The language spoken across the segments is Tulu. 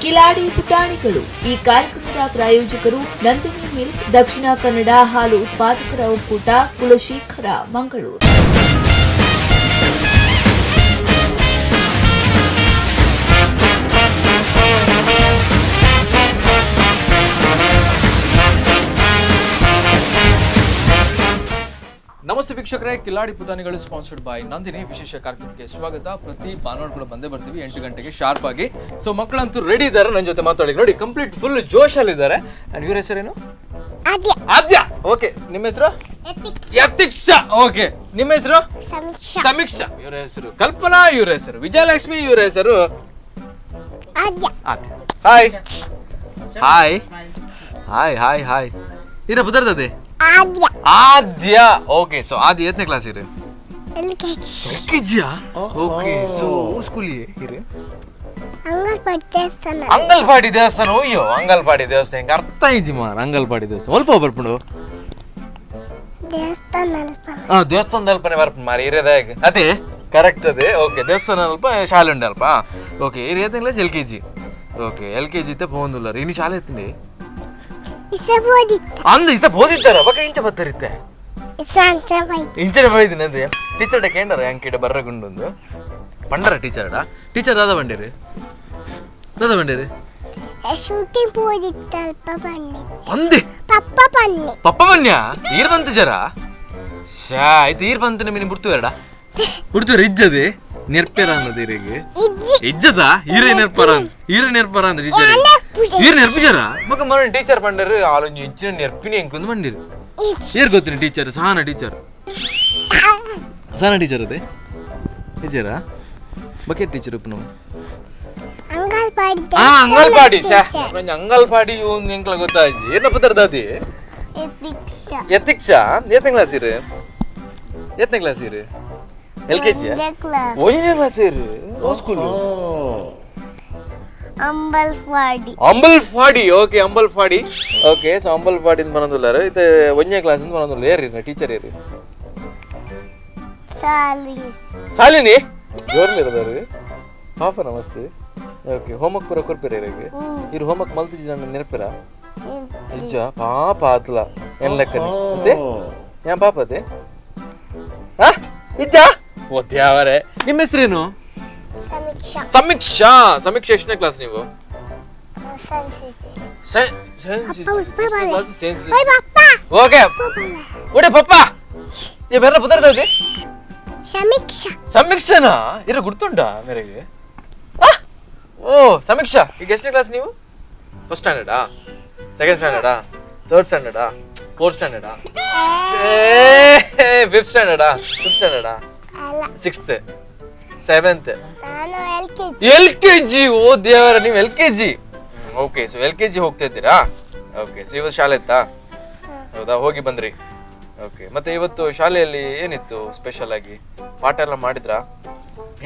Kiladi ಪುಟಾಣಿಗಳು. ಈ ಕಾರ್ಯಕ್ರಮದ ಪ್ರಾಯೋಜಕರು ನಂದಿನಿ ಮಿಲ್ಕ್, ದಕ್ಷಿಣ ಕನ್ನಡ ಹಾಲು ಉತ್ಪಾದಕರ ಒಕ್ಕೂಟ, ಕುಲಶೇಖರ, ಮಂಗಳೂರು. ನಮಸ್ತೆ ವೀಕ್ಷಕರೇ, ಕಿಲಾಡಿ ಪುಟಾಣಿಗಳು ಸ್ಪಾನ್ಸರ್ಡ್ ಬೈ ನಂದಿನಿ ವಿಶೇಷ ಕಾರ್ಯಕ್ರಮಕ್ಕೆ ಸ್ವಾಗತ. ಪ್ರತಿ ಭಾನುವಾರ ಕೂಡ ಬಂದೇ ಬರ್ತೀವಿ 8 ಗಂಟೆಗೆ ಶಾರ್ಪ್ ಆಗಿ. ಸೊ ಮಕ್ಕಳಂತೂ ರೆಡಿ ಇದ್ದಾರೆ ನನ್ನ ಜೊತೆ ಮಾತಾಡಿ. ನೋಡಿ, ಕಂಪ್ಲೀಟ್ ಫುಲ್ ಜೋಶಲ್ಲಿ ಇದ್ದಾರೆ. ಅಂಡ್ ಇವ್ರ ಹೆಸರೇನು? ಆದ್ಯ. ಆದ್ಯ. ಓಕೆ, ನಿಮ್ಮ ಹೆಸರು? ಯತಿಕ್ಷಾ. ಓಕೆ, ನಿಮ್ಮ ಹೆಸರು? ಸಮೀಕ್ಷಾ. ಸಮೀಕ್ಷಾ. ಇವರ ಹೆಸರು ಕಲ್ಪನಾ, ಇವರ ಹೆಸರು ವಿಜಯಲಕ್ಷ್ಮಿ, ಇವರ ಹೆಸರು Aadya. Aadya. Hi hi hi hi hi. ಇರ ಬದರ್ತದೆ. ಆದ್ಯ. ಆದ್ಯ. ಓಕೆ, ಸೊ ಆದ್ಯ ಎತ್ತನೇ ಕ್ಲಾಸ್ ಇರಿ? L K G. L K Jiya? Okay, so school ಇರಿ? ಅಂಗಲ್ಪಾಡಿ ದೇವಸ್ಥಾನ. ಅಂಗಲ್ಪಾಡಿ ದೇವಸ್ಥಾನ. ಅಯ್ಯೋ, ಅಂಗಲ್ಪಾಡಿ ದೇವಸ್ಥಾನ ಹೆಂಗೆ ಅರ್ಥ ಇಜ್ಜಿ ಮಾರ್. ಅಂಗಲ್ಪಾಡಿ ದೇವಸ್ಥಾನ ಸ್ವಲ್ಪ ಬರ್ಪುಂಡು. ದೇವಸ್ಥಾನ ಅಲ್ಪ. ಹಾ, ದೇವಸ್ಥಾನದ ಅಲ್ಪನೆ ಬರ್ಪುಂಡು ಮಾರಿ ಇರೋದಾಗ. ಅದೇ ಕರೆಕ್ಟ್, ಅದೇ. ಓಕೆ, ದೇವಸ್ಥಾನ ಅಲ್ಪ, ಶಾಲೆ ಉಂಡು ಅಲ್ಪ. ಓಕೆ, ಇರಿ ಎತ್ತನೇ class? L K G. Okay, L K G ಇತ್ತೆ ಪೋಂದುಲ್ಲಾರ. ಇನ್ನು ಶಾಲೆ ಎತ್ತಂಡಿ? ಇಸ ಬೋದಿತ್ತ. ಅಂದು ಇಸ ಬೋದಿತ್ತಾರ ಬಕ ಇಂಚ ಬತ್ತರಿತ್ತೆ. ಇಸ ಅಂಚ ಬೈತ್. ಇಂಚನೆ ಬೈದಿನ ಅಂದೆ. ಟೀಚರ್ ಕೇಂಡರ ಅಂಕಿಡ ಬರ್ರ ಗುಂಡೊಂದು ಪಂಡರ ಟೀಚರ್ಡ? ಟೀಚರ್ ದಾದ ಬಂಡೇರಿ, ದಾದ ಬಂಡೇರಿ? ಶೂಟಿಂಗ್ ಬೋದಿತ್ತ ಅಲ್ಪ ಬನ್ನಿ. ಅಂದೆ. ಪಪ್ಪ ಬನ್ನಿ. ಪಪ್ಪ ಬನ್ಯ ಈರ್ ಬಂತು ಜರ ಶಾ ಆಯ್ತು. ಈರ್ ಬಂತು ನಿಮಗೆ ಬಿಡ್ತು ಬೇಡ ಬಿಡ್ತು ಇಜ್ಜದೆ ನೆರ್ಪೇರ ಅನ್ನೋದು ಈರಿಗೆ. ಇಜ್ಜಿ. ಇಜ್ಜದ ಈರೇ ನೆರ್ಪರ, ಈರೇ ನೆರ್ಪರ ಅಂದ್ರೆ ಟೀಚರ್ ಈರ್ ನೆರ್ಪಿಜರ ಮಗ ಮರ. ಟೀಚರ್ ಬಂಡರು ಆಲೊಂಜಿ ಇಂಚಿನ ನೆರ್ಪಿನಿ ಎಂಕೊಂದು ಬಂಡಿರು. ಇಜ್ಜಿ. ಏರ್ ಗೊತ್ತಿನಿ ಟೀಚರ್? ಸಹನ ಟೀಚರ್, ಸಹನ ಟೀಚರ್ ಅದೇ ಟೀಚರಾ? ಬಕೆಟ್ ಟೀಚರ್ ಉಪ್ಪು. ಅಂಗಲ್ಪಾಡಿ. ಆ ಅಂಗಲ್ಪಾಡಿ ಶ್ಯಾ. ಒಂಜಿ ಅಂಗಲ್ಪಾಡಿ ಒಂದು ಎಂಕ್ಲ ಗೊತ್ತಾಯ್ತು. ಏನ ಪುದರ್ ದಾದಿ? ದೀಕ್ಷಾ. ಯತಿಕ್ಷಾ. ಏತನೇ ಕ್ಲಾಸ್ ಇರು? ಏತನೇ ಕ್ಲಾಸ್ ಇರು? L K G? Class. ಒಂದನೇ ಕ್ಲಾಸ್ ಇರು. School? Ambalpadi. Ambalpadi. Okay, Ambalpadi. Okay, ಸೊ ಅಂಬಲ್ಪಾಡಿ ಅಂತ ಬರೋದಿಲ್ಲ. ಇದು ಒಂದನೇ ಕ್ಲಾಸ್ ಅಂತ ಬರೋದಿಲ್ಲ. ಏರಿ ಟೀಚರ್ ಏರಿ? ಸಾಲಿ. ಸಾಲಿನಿ ಜೋರ್ಲಿರೋದಾರು ಪಾಪ. ನಮಸ್ತೆ. ಓಕೆ, ಹೋಮ್ವರ್ಕ್ ಪೂರ ಕೊರ್ಪಿರ ಇರಿಗೆ? ಇರು ಹೋಮ್ವರ್ಕ್ ಮಲ್ತಿಜಿ ನನ್ನ ನೆನಪಿರ ನಿಜ ಪಾಪ ಆತ್ಲ ಏನ್ ಲೆಕ್ಕನೆ ಮತ್ತೆ ಏನ್ ಪಾಪ ಅದೇ. ಹಾ, ಇಜ್ಜ ಓದ್ಯಾವರೆ. ನಿಮ್ಮ ಹೆಸರೇನು? ಸಮೀಕ್ಷಾ. ಸಮೀಕ್ಷಾ. ಸಮೀಕ್ಷಾ, ಎಷ್ಟನೇ ಕ್ಲಾಸ್ ನೀವು? ಓಕೆ, ಒಡೆ ಪಪ್ಪ ಈ ಬೇರೆ ಪುದರ್ದದೆ. ಸಮೀಕ್ಷಾ. ಸಮೀಕ್ಷನಾ? ಇರು ಗುರ್ತುಂಟಾ ಮೇರೆಗೆ? ಓ ಸಮೀಕ್ಷಾ, ಈಗ ಎಷ್ಟನೇ ಕ್ಲಾಸ್ ನೀವು? ಫಸ್ಟ್ ಸ್ಟ್ಯಾಂಡರ್ಡಾ, ಸೆಕೆಂಡ್ ಸ್ಟ್ಯಾಂಡರ್ಡಾ, ಥರ್ಡ್ ಸ್ಟ್ಯಾಂಡರ್ಡಾ, ಫೋರ್ತ್ ಸ್ಟ್ಯಾಂಡರ್ಡಾ, ಫಿಫ್ತ್ ಸ್ಟ್ಯಾಂಡರ್ಡಾ? ಫಿಫ್ತ್ ಸ್ಟ್ಯಾಂಡರ್ಡಾ? ಅಲ್ಲ. Sixth, seventh? ನಾನು L K G. L K G. ಓ ದೇವರ, ನೀವು L K G. Okay, so L K G ಹೋಗ್ತಾ ಇದ್ದೀರಾ. ಓಕೆ, ಸೊ ಇವತ್ತು ಶಾಲೆ ಇತ್ತಾ? ಹೌದಾ, ಹೋಗಿ ಬಂದ್ರಿ. ಓಕೆ, ಮತ್ತೆ ಇವತ್ತು ಶಾಲೆಯಲ್ಲಿ ಏನಿತ್ತು ಸ್ಪೆಷಲ್ ಆಗಿ? ಪಾಠ ಎಲ್ಲ ಮಾಡಿದ್ರಾ?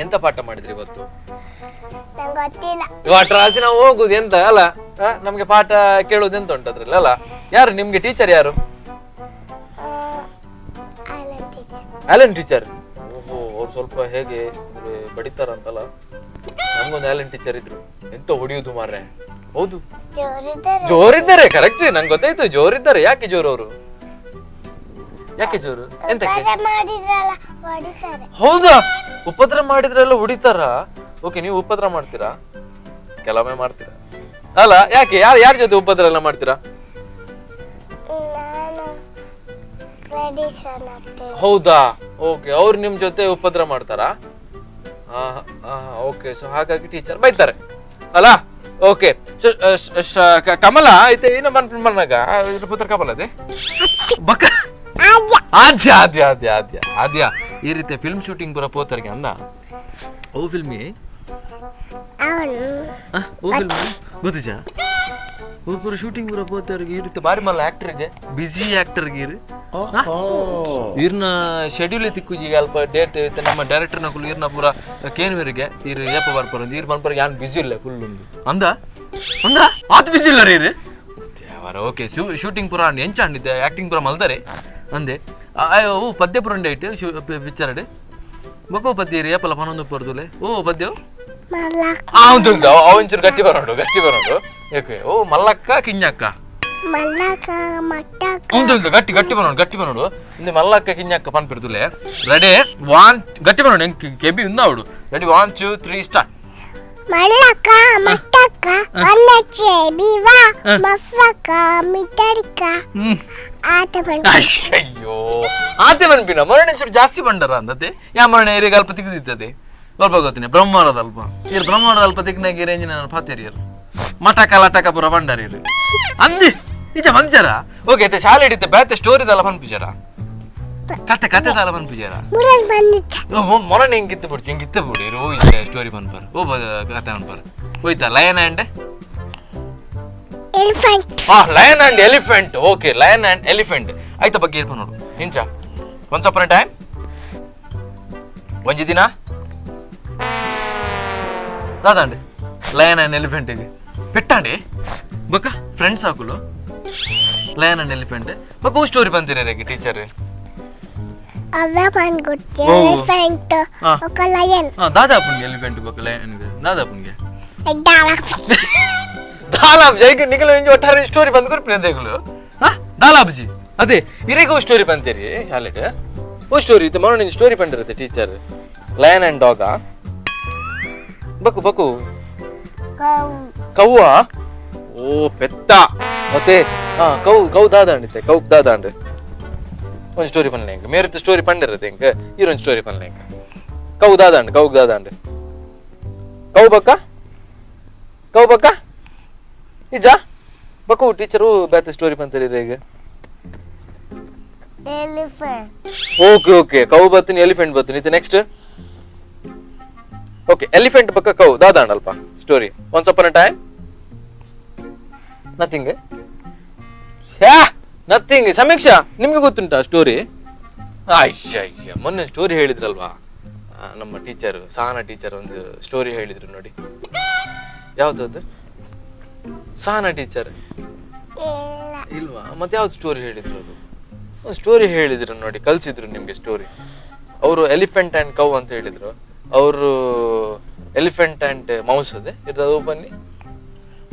ಎಂತ ಪಾಠ ಮಾಡಿದ್ರಿ ಇವತ್ತು? ನಂಗೆ ಗೊತ್ತಿಲ್ಲ. ರಾಸಿ ನಾವು ಹೋಗುದು ಎಂತ ಅಲ್ಲ. ಆ, ನಮ್ಗೆ ಪಾಠ ಕೇಳುವುದು ಎಂತ ಉಂಟು ಅದ್ರಲ್ಲಿ ಅಲ್ಲ? ಯಾರು ನಿಮ್ಗೆ ಟೀಚರ್ ಯಾರು? Island teacher. Allen teacher. ಓಹೋ, ಅವ್ರು ಸ್ವಲ್ಪ ಹೇಗೆ ಅಂದ್ರೆ ಬಡಿತಾರಂತಲ್ಲ? ನಮ್ಗೊಂದು ಆಲೆನ್ ಟೀಚರ್ ಇದ್ರು, ಎಂತ ಹೊಡಿಯುದು ಮಾರ್ರೆ. ಹೌದು. ಜೋರಿದ್ದಾರೆ. ಜೋರಿದ್ದಾರೆ, ಕರೆಕ್ಟ್, ನಂಗೆ ಗೊತ್ತಾಯ್ತು, ಜೋರಿದ್ದಾರೆ. ಯಾಕೆ ಜೋರು ಅವರು? ಯಾಕೆ ಜೋರು? ಎಂತಕ್ಕೆ? ಉಪದ್ರ ಮಾಡಿದ್ರಲ್ಲ, ಹೊಡಿತಾರೆ. ಹೌದಾ, ಉಪದ್ರ ಮಾಡಿದ್ರೆಲ್ಲ ಹೊಡಿತಾರ? ಓಕೆ, ನೀವು ಉಪದ್ರ ಮಾಡ್ತೀರಾ? ಕೆಲವೊಮ್ಮೆ ಮಾಡ್ತೀರಾ ಅಲ್ಲ? ಯಾಕೆ, ಯಾರು ಯಾರ ಜೊತೆ ಉಪದ್ರ ಎಲ್ಲ ಮಾಡ್ತೀರಾ? ನಾನು ಗ್ರಾಡ್ಯುಯೇಷನ್ ಆಗ್ತೇನೆ. ಹೌದಾ, ಓಕೆ. ಅವ್ರು ನಿಮ್ ಜೊತೆ ಉಪದ್ರ ಮಾಡ್ತಾರಾ? ಓಕೆ, ಸೊ ಹಾಗಾಗಿ ಟೀಚರ್ ಬೈತಾರೆ ಅಲ್ಲ? ಓಕೆ, ಸೊ ಕಮಲ ಐತೆ ಏನ ಮನ್ನಾಗ ಪುತ್ರ ಕಮಲ ಅದೇ ಬಕ. ಆದ್ಯ. ಆದ್ಯ ಆದ್ಯ ಆದ್ಯ ಆದ್ಯ ಆದ್ಯ. ಈ ರೀತಿಯ ಫಿಲ್ಮ್ ಶೂಟಿಂಗ್ ಪೂರ ಪೋತರಿಗೆ ಅಂದ ಓ ಫಿಲ್ಮಿ? ಅವನು. ಓ ಫಿಲ್ಮ್ ಗೊತ್ತಿಜ? ಓ ಪೂರ ಶೂಟಿಂಗ್ ಪೂರ ಪೋತರಿಗೆ. ಈ ರೀತಿ ಬಾರಿ ಮಲ್ಲ ಆಕ್ಟರ್ಗೆ, ಬ್ಯುಸಿ ಆಕ್ಟರ್ಗೆ ಇರು. ಇರ್ನ ಶೆಡ್ಯೂಲ್ ತಿಕ್ಕುಜಿ ಅಲ್ಪ ಡೇಟ್. ನಮ್ಮ ಡೈರೆಕ್ಟರ್ ನಕುಲು ಇರ್ನ ಪೂರ ಕೇನ್ವರಿಗೆ ಇರು ಏಪ ಬರ್ಪರ ಇರ್ ಬನ್ಪರ. ಯಾನ್ ಬ್ಯುಸಿ ಇಲ್ಲ ಫುಲ್ ಒಂದು ಅಂದ ಅಂದ ಆತ್ ಬ್ಯುಸಿ ಇಲ್ಲ ರೀ ಇರು ದೇವರ. ಓಕೆ, ಶೂಟಿಂಗ್ ಪೂರ ಎಂಚ ಅಂಡಿದ್ದೆ, ಆಕ್ಟಿಂಗ್ ಪೂರ ಮಲ್ದರೆ ಅಂದೆ. ಅಯ್ಯೋ, ಓ ಪದ್ಯ ಪೂರ ಉಂಡೆ ಇಟ್ಟು ಪಿಕ್ಚರ್ ಅಡೆ ಬೊಕ್ಕ ಪದ್ಯ ಇರು ಏಪಲ ಪನೊಂದು ಪರ್ದುಲೆ. ಓ ಪದ್ಯ ಉಂಟು ಒಂಚೂರು ಗಟ್ಟಿ ಬರೋಡು ಗಟ್ಟಿ ಬರೋಡು. ಓಕೆ, ಓ ಮಲ್ಲಕ್ಕ ಕಿಂಜಕ್ಕ ಮಲ್ಲಕ್ಕ ಮಟ್ಟಕ್ಕ ಉಂಟು ಗಟ್ಟಿ ಗಟ್ಟಿ ಬರೋಡು ಗಟ್ಟಿ ಬರೋಡು. ಇಂದು ಮಲ್ಲಕ್ಕ ಕಿಂಜಕ್ಕ ಪನ್ಪಿರ್ತುಲೆ. ರೆಡಿ 1 ಗಟ್ಟಿ ಬರೋಡು ಎಂಕ್ ಕೆಬಿ ಉಂದಾವಡು. Ready 1 2 3 start. ಮಲ್ಲಕ್ಕ ಮಟ್ಟಕ್ಕ ಒಂದಚ್ಚೆ ಬಿವಾ ಮಫಕ್ಕ ಮಿಟರಿಕ ಆತ ಬಂಡ. ಅಯ್ಯೋ ಆತೆ ಬಂದ್ಪಿನ ಮರಣ ಚೂರು ಜಾಸ್ತಿ ಬಂಡರ ಅಂದತೆ. ಯಾ ಮರಣ ಏರಿಯಾಗ ಅಲ್ಪ ತಿಗ್ದಿದ್ದದೆ ಸ್ವಲ್ಪ ಗೊತ್ತಿನ ಬ್ರಹ್ಮರದ ಅಲ್ಪ ಇರ್ ಬ್ರಹ್ಮರದ ಅಲ್ಪ ತಿಗ್ನಾಗ ರೇಂಜಿನ ಪಾತೇರಿಯರು ಮಟಕ ಲಟಕ ಪುರ ಬಂಡಾರಿಯರು ಅಂದಿ ನಿಜ ಮಂಜರ. ಓಕೆ ಐತೆ ಶಾಲೆ ಹಿಡಿತೆ ಬೇತೆ ಸ್ಟೋರಿದಲ್ಲ ಪನ್ಪುಜಾರ ಕತೆ ಕತೆ ದಾಲ ಪನ್ಪುಜಾರ ಮೊರಣ ಹಿಂಗಿತ್ತು ಬಿಡ್ತು ಹಿಂಗಿತ್ತ ಬಿಡಿ ಓ ಸ್ಟೋರಿ ಪನ್ಪರ್ ಓ ಕತೆ ಪನ್ಪರ್ ಹೋಯ್ತಾ. Lion and elephant. Lion and elephant. Okay, lion and elephant ಆಯ್ತಾ ಬಗ್ಗೆ ಇರ್ಪ ನೋಡು. ಇಂಚ once upon time ಒಂಜಿ ದಿನ ದಾದಾಂಡೆ lion and elephant ಪೆಟ್ಟಾಂಡೆ ಬಕ್ಕ ಫ್ರೆಂಡ್ಸ್ ಹಾಕುಲು lion and elephant ಬಕ್ಕ ಸ್ಟೋರಿ ಬಂದಿರ ಟೀಚರ್ ಎಲಿಫೆಂಟ್ ఒక ಲಯನ್. ದಾದಾಪುನ್ಗೆ ಎಲಿಫೆಂಟ್ ಬಕ್ಕ ಲಯನ್ ದಾದಾಪುನ್ಗೆ ದಾಲಾಬ್ ಜೈಗ ನಿಗಲ ಇಂಜಿ ಒಟ್ಟಾರೆ ಸ್ಟೋರಿ ಬಂದು ಕೊರ್ಪಿನ ದೇಗುಲು. ದಾಲಾಬ್ಜಿ ಅದೇ ಇರೇಗೋ ಸ್ಟೋರಿ ಬಂತೀರಿ ಶಾಲೆಡ್. ಓ ಸ್ಟೋರಿ ಇತ್ತು ಮರಣ ಸ್ಟೋರಿ ಬಂದಿರುತ್ತೆ teacher. Lion and ಡಾಗಾ ಬಕ್ಕು ಬಕ್ಕು ಕವ್ವ ಓ ಪೆತ್ತ ಮತ್ತೆ ಕೌ ಕೌ ದಾದಾಂಡಿತ್ತೆ ಕೌ ದಾದಾಂಡ್ ಒಂದು ಸ್ಟೋರಿ ಪನ್ಲೆ ಎಂಕ್ ಮೇರಿತ್ತು ಸ್ಟೋರಿ ಪಂಡಿರುತ್ತೆ ಎಂಕ್ ಈರೊಂದು ಸ್ಟೋರಿ ಪನ್ಲೆ ಎಂಕ್ ಕೌ ದಾದಾಂಡ್ ಕೌ ದಾದಾಂಡ್ ಕೌ ಬಕ್ಕ ಕೌ ಬಕ್ಕ ನಿಜ ಬಕ್ಕು ಟೀಚರು ಬೇತೆ ಸ್ಟೋರಿ ಪಂತೀರಿ ಈಗ. Okay okay cow ಬತ್ತೀನಿ elephant ಬತ್ತೀನಿ ಇದು next. Okay elephant ಬಕ್ಕ ಕೌ ದಾದಾಂಡ್ ಅಲ್ಪ story once upon a time nothing nothing. Samiksha ನಿಮ್ಗೆ ಗೊತ್ತುಂಟಾ ಸ್ಟೋರಿ? ಅಯ್ಯ ಅಯ್ಯ ಮೊನ್ನೆ ಸ್ಟೋರಿ ಹೇಳಿದ್ರಲ್ವಾ ನಮ್ಮ ಟೀಚರ್ ಸಹನಾ ಟೀಚರ್ ಒಂದು ಸ್ಟೋರಿ ಹೇಳಿದ್ರು ನೋಡಿ. ಯಾವ್ದದು ಸಹನಾ ಟೀಚರ್ ಇಲ್ವಾ? ಮತ್ತೆ ಯಾವ್ದು ಸ್ಟೋರಿ ಹೇಳಿದ್ರು ಅವರು? ಒಂದು ಸ್ಟೋರಿ ಹೇಳಿದ್ರು ನೋಡಿ, ಕಲ್ಸಿದ್ರು ನಿಮ್ಗೆ ಸ್ಟೋರಿ. ಅವರು elephant and cow ಅಂತ ಹೇಳಿದ್ರು. ಅವರು elephant and mouse ಅದೇ ಇದು ಬನ್ನಿ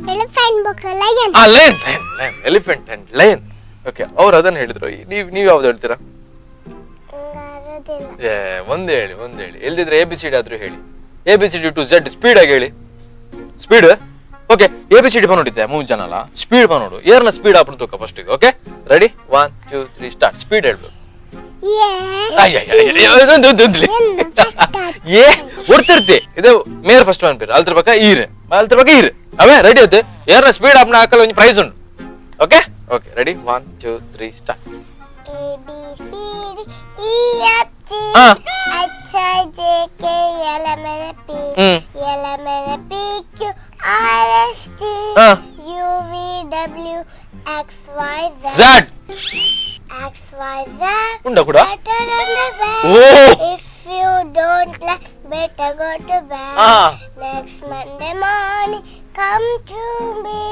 lion lion lion elephant and lion. Okay ಅವ್ರು ಅದನ್ನ ಹೇಳಿದ್ರು. ನೀವು ನೀವು ಯಾವ್ದು ಹೇಳ್ತೀರಾ? ಒಂದ್ ಹೇಳಿ ಒಂದ್ ಹೇಳಿ, ಇಲ್ದಿದ್ರೆ A B C D ಆದ್ರೂ ಹೇಳಿ. A B C D to Z speed ಆಗಿ ಹೇಳಿ. Speed okay A B C D ಬಂದ್ಬಿಟ್ಟಿದ್ದೆ ಮೂರು ಜನ ಅಲ್ಲ ಸ್ಪೀಡ್ ಬಂದ್ಬಿಡು. ಏರ್ನ ಸ್ಪೀಡ್ ಆಪಣ ತೂಕ first. Okay ready 1 2 3 start. Speed ಹೇಳ್ಬೇಕು. ಏ ಒಡ್ತಿರ್ತಿ ಇದು ಮೇರ್ ಫಸ್ಟ್ ಅನ್ಪಿರ ಅಲ್ತ್ರ ಪಕ್ಕ ಈರ್ ಅಲ್ತ್ರ ಪಕ್ಕ ಈರ್ ಅವೇ ರೆಡಿ ಆಯ್ತು. ಏರ್ನ ಸ್ಪೀಡ್ ಆಪ್ನ ಹಾಕಲ್ಲ ಒಂದು ಪ್ರೈಸ್ ಉಂಟು. Okay okay ready 1 2 3 start. A B C D E F G H I J K L M N P L M N P Q R S T U V W X Y Z X Y Z ಉಂಡ ಕೂಡ oh If you don't like better go to bed. Next Monday morning come to me.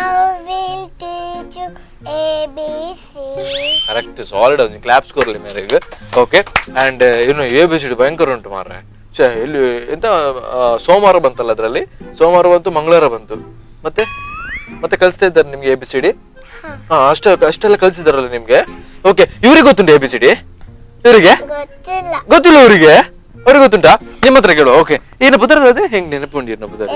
I will teach you A B C. Correct solid ಅದು claps ಕೊರಲಿ ಮೇರೆಗೆ. Okay and ಇನ್ನು A B C D ಭಯಂಕರ ಉಂಟು ಮಾರ್ರೆ. ಇಲ್ಲಿ ಎಂತ ಸೋಮವಾರ ಬಂತಲ್ಲ, ಅದರಲ್ಲಿ ಸೋಮವಾರ ಬಂತು ಮಂಗಳವಾರ ಬಂತು. ಮತ್ತೆ ಮತ್ತೆ ಕಲಿಸ್ತಾ ಇದ್ದಾರೆ ನಿಮ್ಗೆ A B C D? ಹಾ ಅಷ್ಟೇ ಅಷ್ಟೆಲ್ಲ ಕಲಿಸಿದಾರಲ್ಲ ನಿಮ್ಗೆ. ಓಕೆ ಇವ್ರಿಗೆ ಗೊತ್ತುಂಟು A B C D? ಇವರಿಗೆ ಗೊತ್ತಿಲ್ಲ. ಅವರಿಗೆ ಅವ್ರಿಗೆ ಗೊತ್ತುಂಟಾ? ನಿಮ್ಮ ಹತ್ರ ಕೇಳುವ. ಓಕೆ ಏನ ಪುದರ್ ಅದೇ ಹೆಂಗ್ ನೆನಪುಂಡಿ ಪುದರ್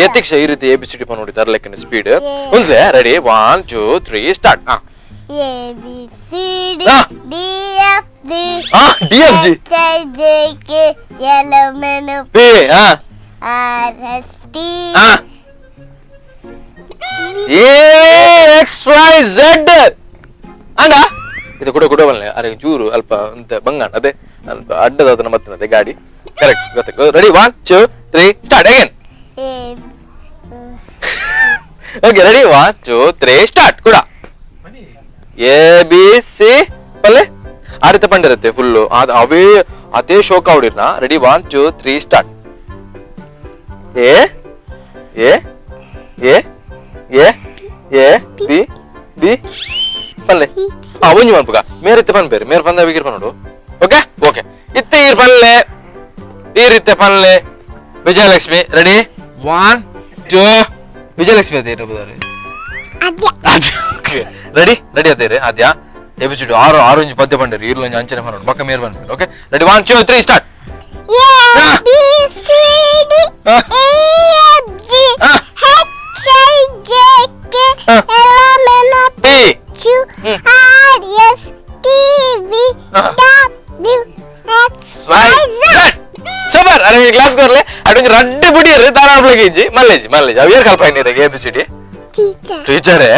ಯತಿಕ್ಷ ಈ ರೀತಿ A B C D ನೋಡಿ ಲೆಕ್ಕನ speed ಒಂದ್ಲೆ. Ready 1 2 3 start. A B C D D F G D F G H I J K L M N P R S T A X Y Z ಅಂಡ ಇದು ಕೂಡ ಕೂಡ ಬಲ್ಲೆ ಅರೆ ಚೂರು ಅಲ್ಪ ಅಂತ ಬಂಗಾಣ ಅದೇ ಅಲ್ಪ ಅಡ್ಡದಾದನ ಮತ್ತೆ ಗಾಡಿ ಕರೆಕ್ಟ್ ಗೊತ್ತ. Ready 1 2 3 start again. Okay ready 1 2 3 start ಕೂಡ A B C ಪಲ್ಲೆ ಆ ರೀತಿ ಪಂಡಿರುತ್ತೆ ಫುಲ್ಲು ಅದು ಅವೇ ಅದೇ ಶೋಕ ಹೊಡಿರ್ನ. Ready 1 2 3 start. A A A A A B B ಪಲ್ಲೆ ಒಂಜಿ ಮನ್ಪುಗ ಮೇರಿತ್ತೆ ಪನ್ಪೇರು ಮೇರ್ ಪಂದ ಬಿಗಿರ್ ಪನ್ನೋಡು. ಓಕೆ ಓಕೆ ಇತ್ತೆ ಈರ್ ಪಲ್ಲೆ ಈ ರೀತಿ ಪಲ್ಲೆ Vijayalakshmi ready 1 2 Vijayalakshmi ಅದೇ ಇರಬಹುದು. ಓಕೆ ರೆಡಿ ರೆಡಿ ಅದೇರಿ ಆದ್ಯಾ ಎಬಿಸಿಡಿ ಆರು ಆರು ಇಂಚು ಪದ್ಯ ಬಂಡಿರಿ ಇರ್ಲೊಂಜಿ ಅಂಚನೆ ಮಾಡೋಣ ಬಕ್ಕ ಮೇರ್ ಬಂದ್ಬಿಟ್ಟು. Okay ready 1 2 3 start. A B C D E F G H I J K L M N O P Q R S T V W X Y Z. Super. ಅರೆ ಕ್ಲಾಸ್ ಕೊರ್ಲೆ ಅಡೊಂಜಿ ರಡ್ಡು ಬುಡಿಯರು ದಾರಾಬ್ಲಗೆ ಇಜ್ಜಿ ಮಲ್ಲೇಜಿ ಮಲ್ಲೇಜಿ ಅವು ಏರ್ ಕಲ್ಪ ನೀರಿಗೆ ಎ ಬಿ ಸಿ ಡಿ ಟೀಚರೇ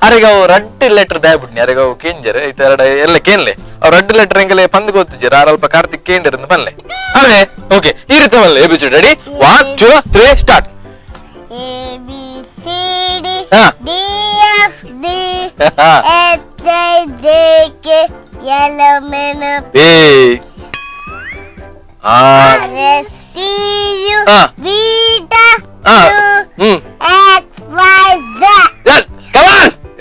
ಅರೆಗ ಅವು ರಡ್ಡು ಲೆಟರ್ ದಾಯ್ ಅರೆಗ ಅವು ಕೇಂಜರ್ ಐತೆ ಎರಡ ಎಲ್ಲ ಕೇನ್ಲೆ ಅವು ರಡ್ಡು ಲೆಟರ್ ಎಂಗಲೆ ಪಂದ್ ಗೊತ್ತಿಜ್ಜರ ಅಲ್ಪ ಕಾರ್ತಿಕ್ ಕೇಂದ್ರ ಅಂತ ಪನ್ಲೆ. ಅರೆ ಓಕೆ ಈ ರೀತಿ ಮಲ್ಲೆ A B C ready 1 2 3 start. A B C D D F G H I J K L M N O P R S T U V W X Y Z. Come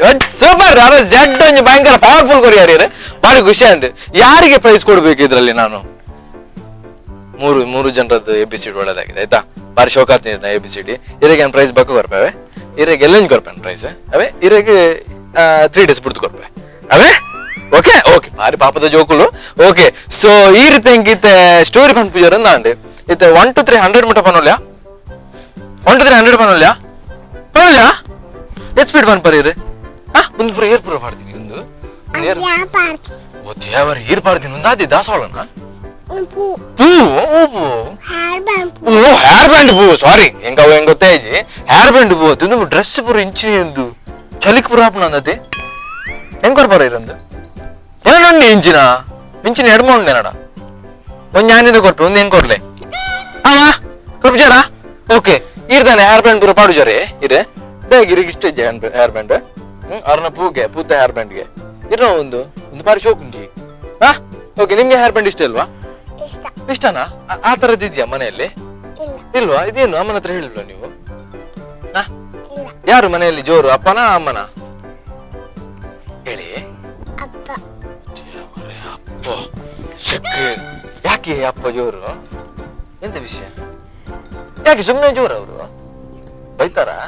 on super. ಅರೆ ಝೆಡ್ ಒಂಜಿ ಭಯಂಕರ ಪವರ್ಫುಲ್ ಕೊರಿಯರ್ ಬಾರಿ ಖುಷಿ ಅಂಡ್ ಯಾರಿಗೆ ಪ್ರೈಸ್ ಕೊಡ್ಬೇಕು ಇದ್ರಲ್ಲಿ? ನಾನು ಮೂರು ಜನರದ್ದು ಎ ಬಿ ಸಿ ಡಿ ಒಳ್ಳೇದಾಗಿದೆ ಆಯ್ತಾ. ಬಾರಿ ಶೋಕ ಆಗ್ತಿದೆ ಎ ಬಿ ಸಿ ಡಿ. ಇರೆಗೆ ಏನು ಪ್ರೈಸ್ ಬಕ್ಕ ಕೊರ್ಪೇವೆ, ಇರೆಗೆ ಎಲ್ಲಂಜ್ ಕೊರ್ಪೇನೆ ಪ್ರೈಸ್ ಅವೇ, ಇರೆಗೆ 3 ಡೇಸ್ ಬಿಡ್ತು ಕೊರ್ಪೆ ಅವೇ. ಓಕೆ ಓಕೆ ಬಾರಿ ಪಾಪದ ಜೋಕುಲು. ಓಕೆ ಸೊ ಈ ರೀತಿ ಎಂಕಿತ್ತೆ ಸ್ಟೋರಿ ಪನ್ಪುಜರ್ ಅಂದ ಇತ್ತೆ 1 2 3 100 ಮುಟ್ಟ ಪನೋಲ್ಯಾ? 1 2 3 100 ಪನೋಲ್ಯಾ? ಪನೋಲ್ಯಾ? ಎತ್ ಸ್ಪೀಡ್ ಪನ್ಪರ್ ಇರು? ಒಂದು ಪೂರ ಏರ್ ಪೂರ ಪಾಡ್ತೀನಿ ಒಂದು ದೇವರ ಏರ್ ಪಾಡ್ತೀನಿ ಒಂದು ಅದೇ ದಾಸವಾಳನ ಪೂ ಹೂವು ಹೇರ್ ಬ್ಯಾಂಡ್ ಪೂ ಸಾರಿ ಹೆಂಗ ಅವು ಹೆಂಗ್ ಗೊತ್ತಾಯ್ಜಿ ಹೇರ್ ಬ್ಯಾಂಡ್ ಪೂ ಅದು ಡ್ರೆಸ್ ಪೂರ ಇಂಚಿ ಎಂದು ಚಲಿಕ್ ಪೂರ ಹಾಪುನ ಅಂದತೆ ಹೆಂಗ್ ಕೊರ್ಪಾರ ಇರಂದು ಏನೊಂಡು ಇಂಚಿನ ಇಂಚಿನ ಎಡ್ಮ ಉಂಡೆ ನಡ ಒಂದ್ ಜ್ಞಾನಿದ ಕೊಟ್ಟು ಒಂದು ಹೆಂಗ್ ಕೊಡ್ಲೆ ಆ ಕೊರ್ಪುಜಾರ? ಓಕೆ ಇರ್ತಾನೆ ಹೇರ್ ಬ್ಯಾಂಡ್ ಪೂರ ಪಾಡುಜಾರೆ ಇರೆ ಇರಿಗೆ ಇಷ್ಟ ಇಜ್ಜೆ ಹೇರ್ ಬ್ಯಾಂಡ್ ಅರ್ನ ಪೂಗೆ ಪೂತ ಹೇರ್ ಬ್ಯಾಂಡ್ಗೆ ಇರೋ ಒಂದು ಒಂದು ಬಾರಿ ಶೋಕ್ ಉಂಟಿ. ಹಾ ಓಕೆ ನಿಮ್ಗೆ ಹೇರ್ ಬ್ಯಾಂಡ್ ಇಷ್ಟ ಇಲ್ವಾ? ಇಷ್ಟನಾ? ಆ ತರದ್ದು ಇದೆಯಾ ಮನೆಯಲ್ಲಿ? ಇಲ್ವಾ? ಇದೇನು ಅಮ್ಮನ ಹತ್ರ ಹೇಳಿಲ್ವಾ ನೀವು? ಯಾರು ಮನೆಯಲ್ಲಿ ಜೋರು, ಅಪ್ಪನ ಅಮ್ಮನ ಹೇಳಿ? ಅಪ್ಪ. ಯಾಕೆ ಅಪ್ಪ ಜೋರು? ಎಂತ ವಿಷಯ? ಯಾಕೆ ಸುಮ್ಮನೆ ಜೋರು ಅವರು? ಬೈತಾರಾ?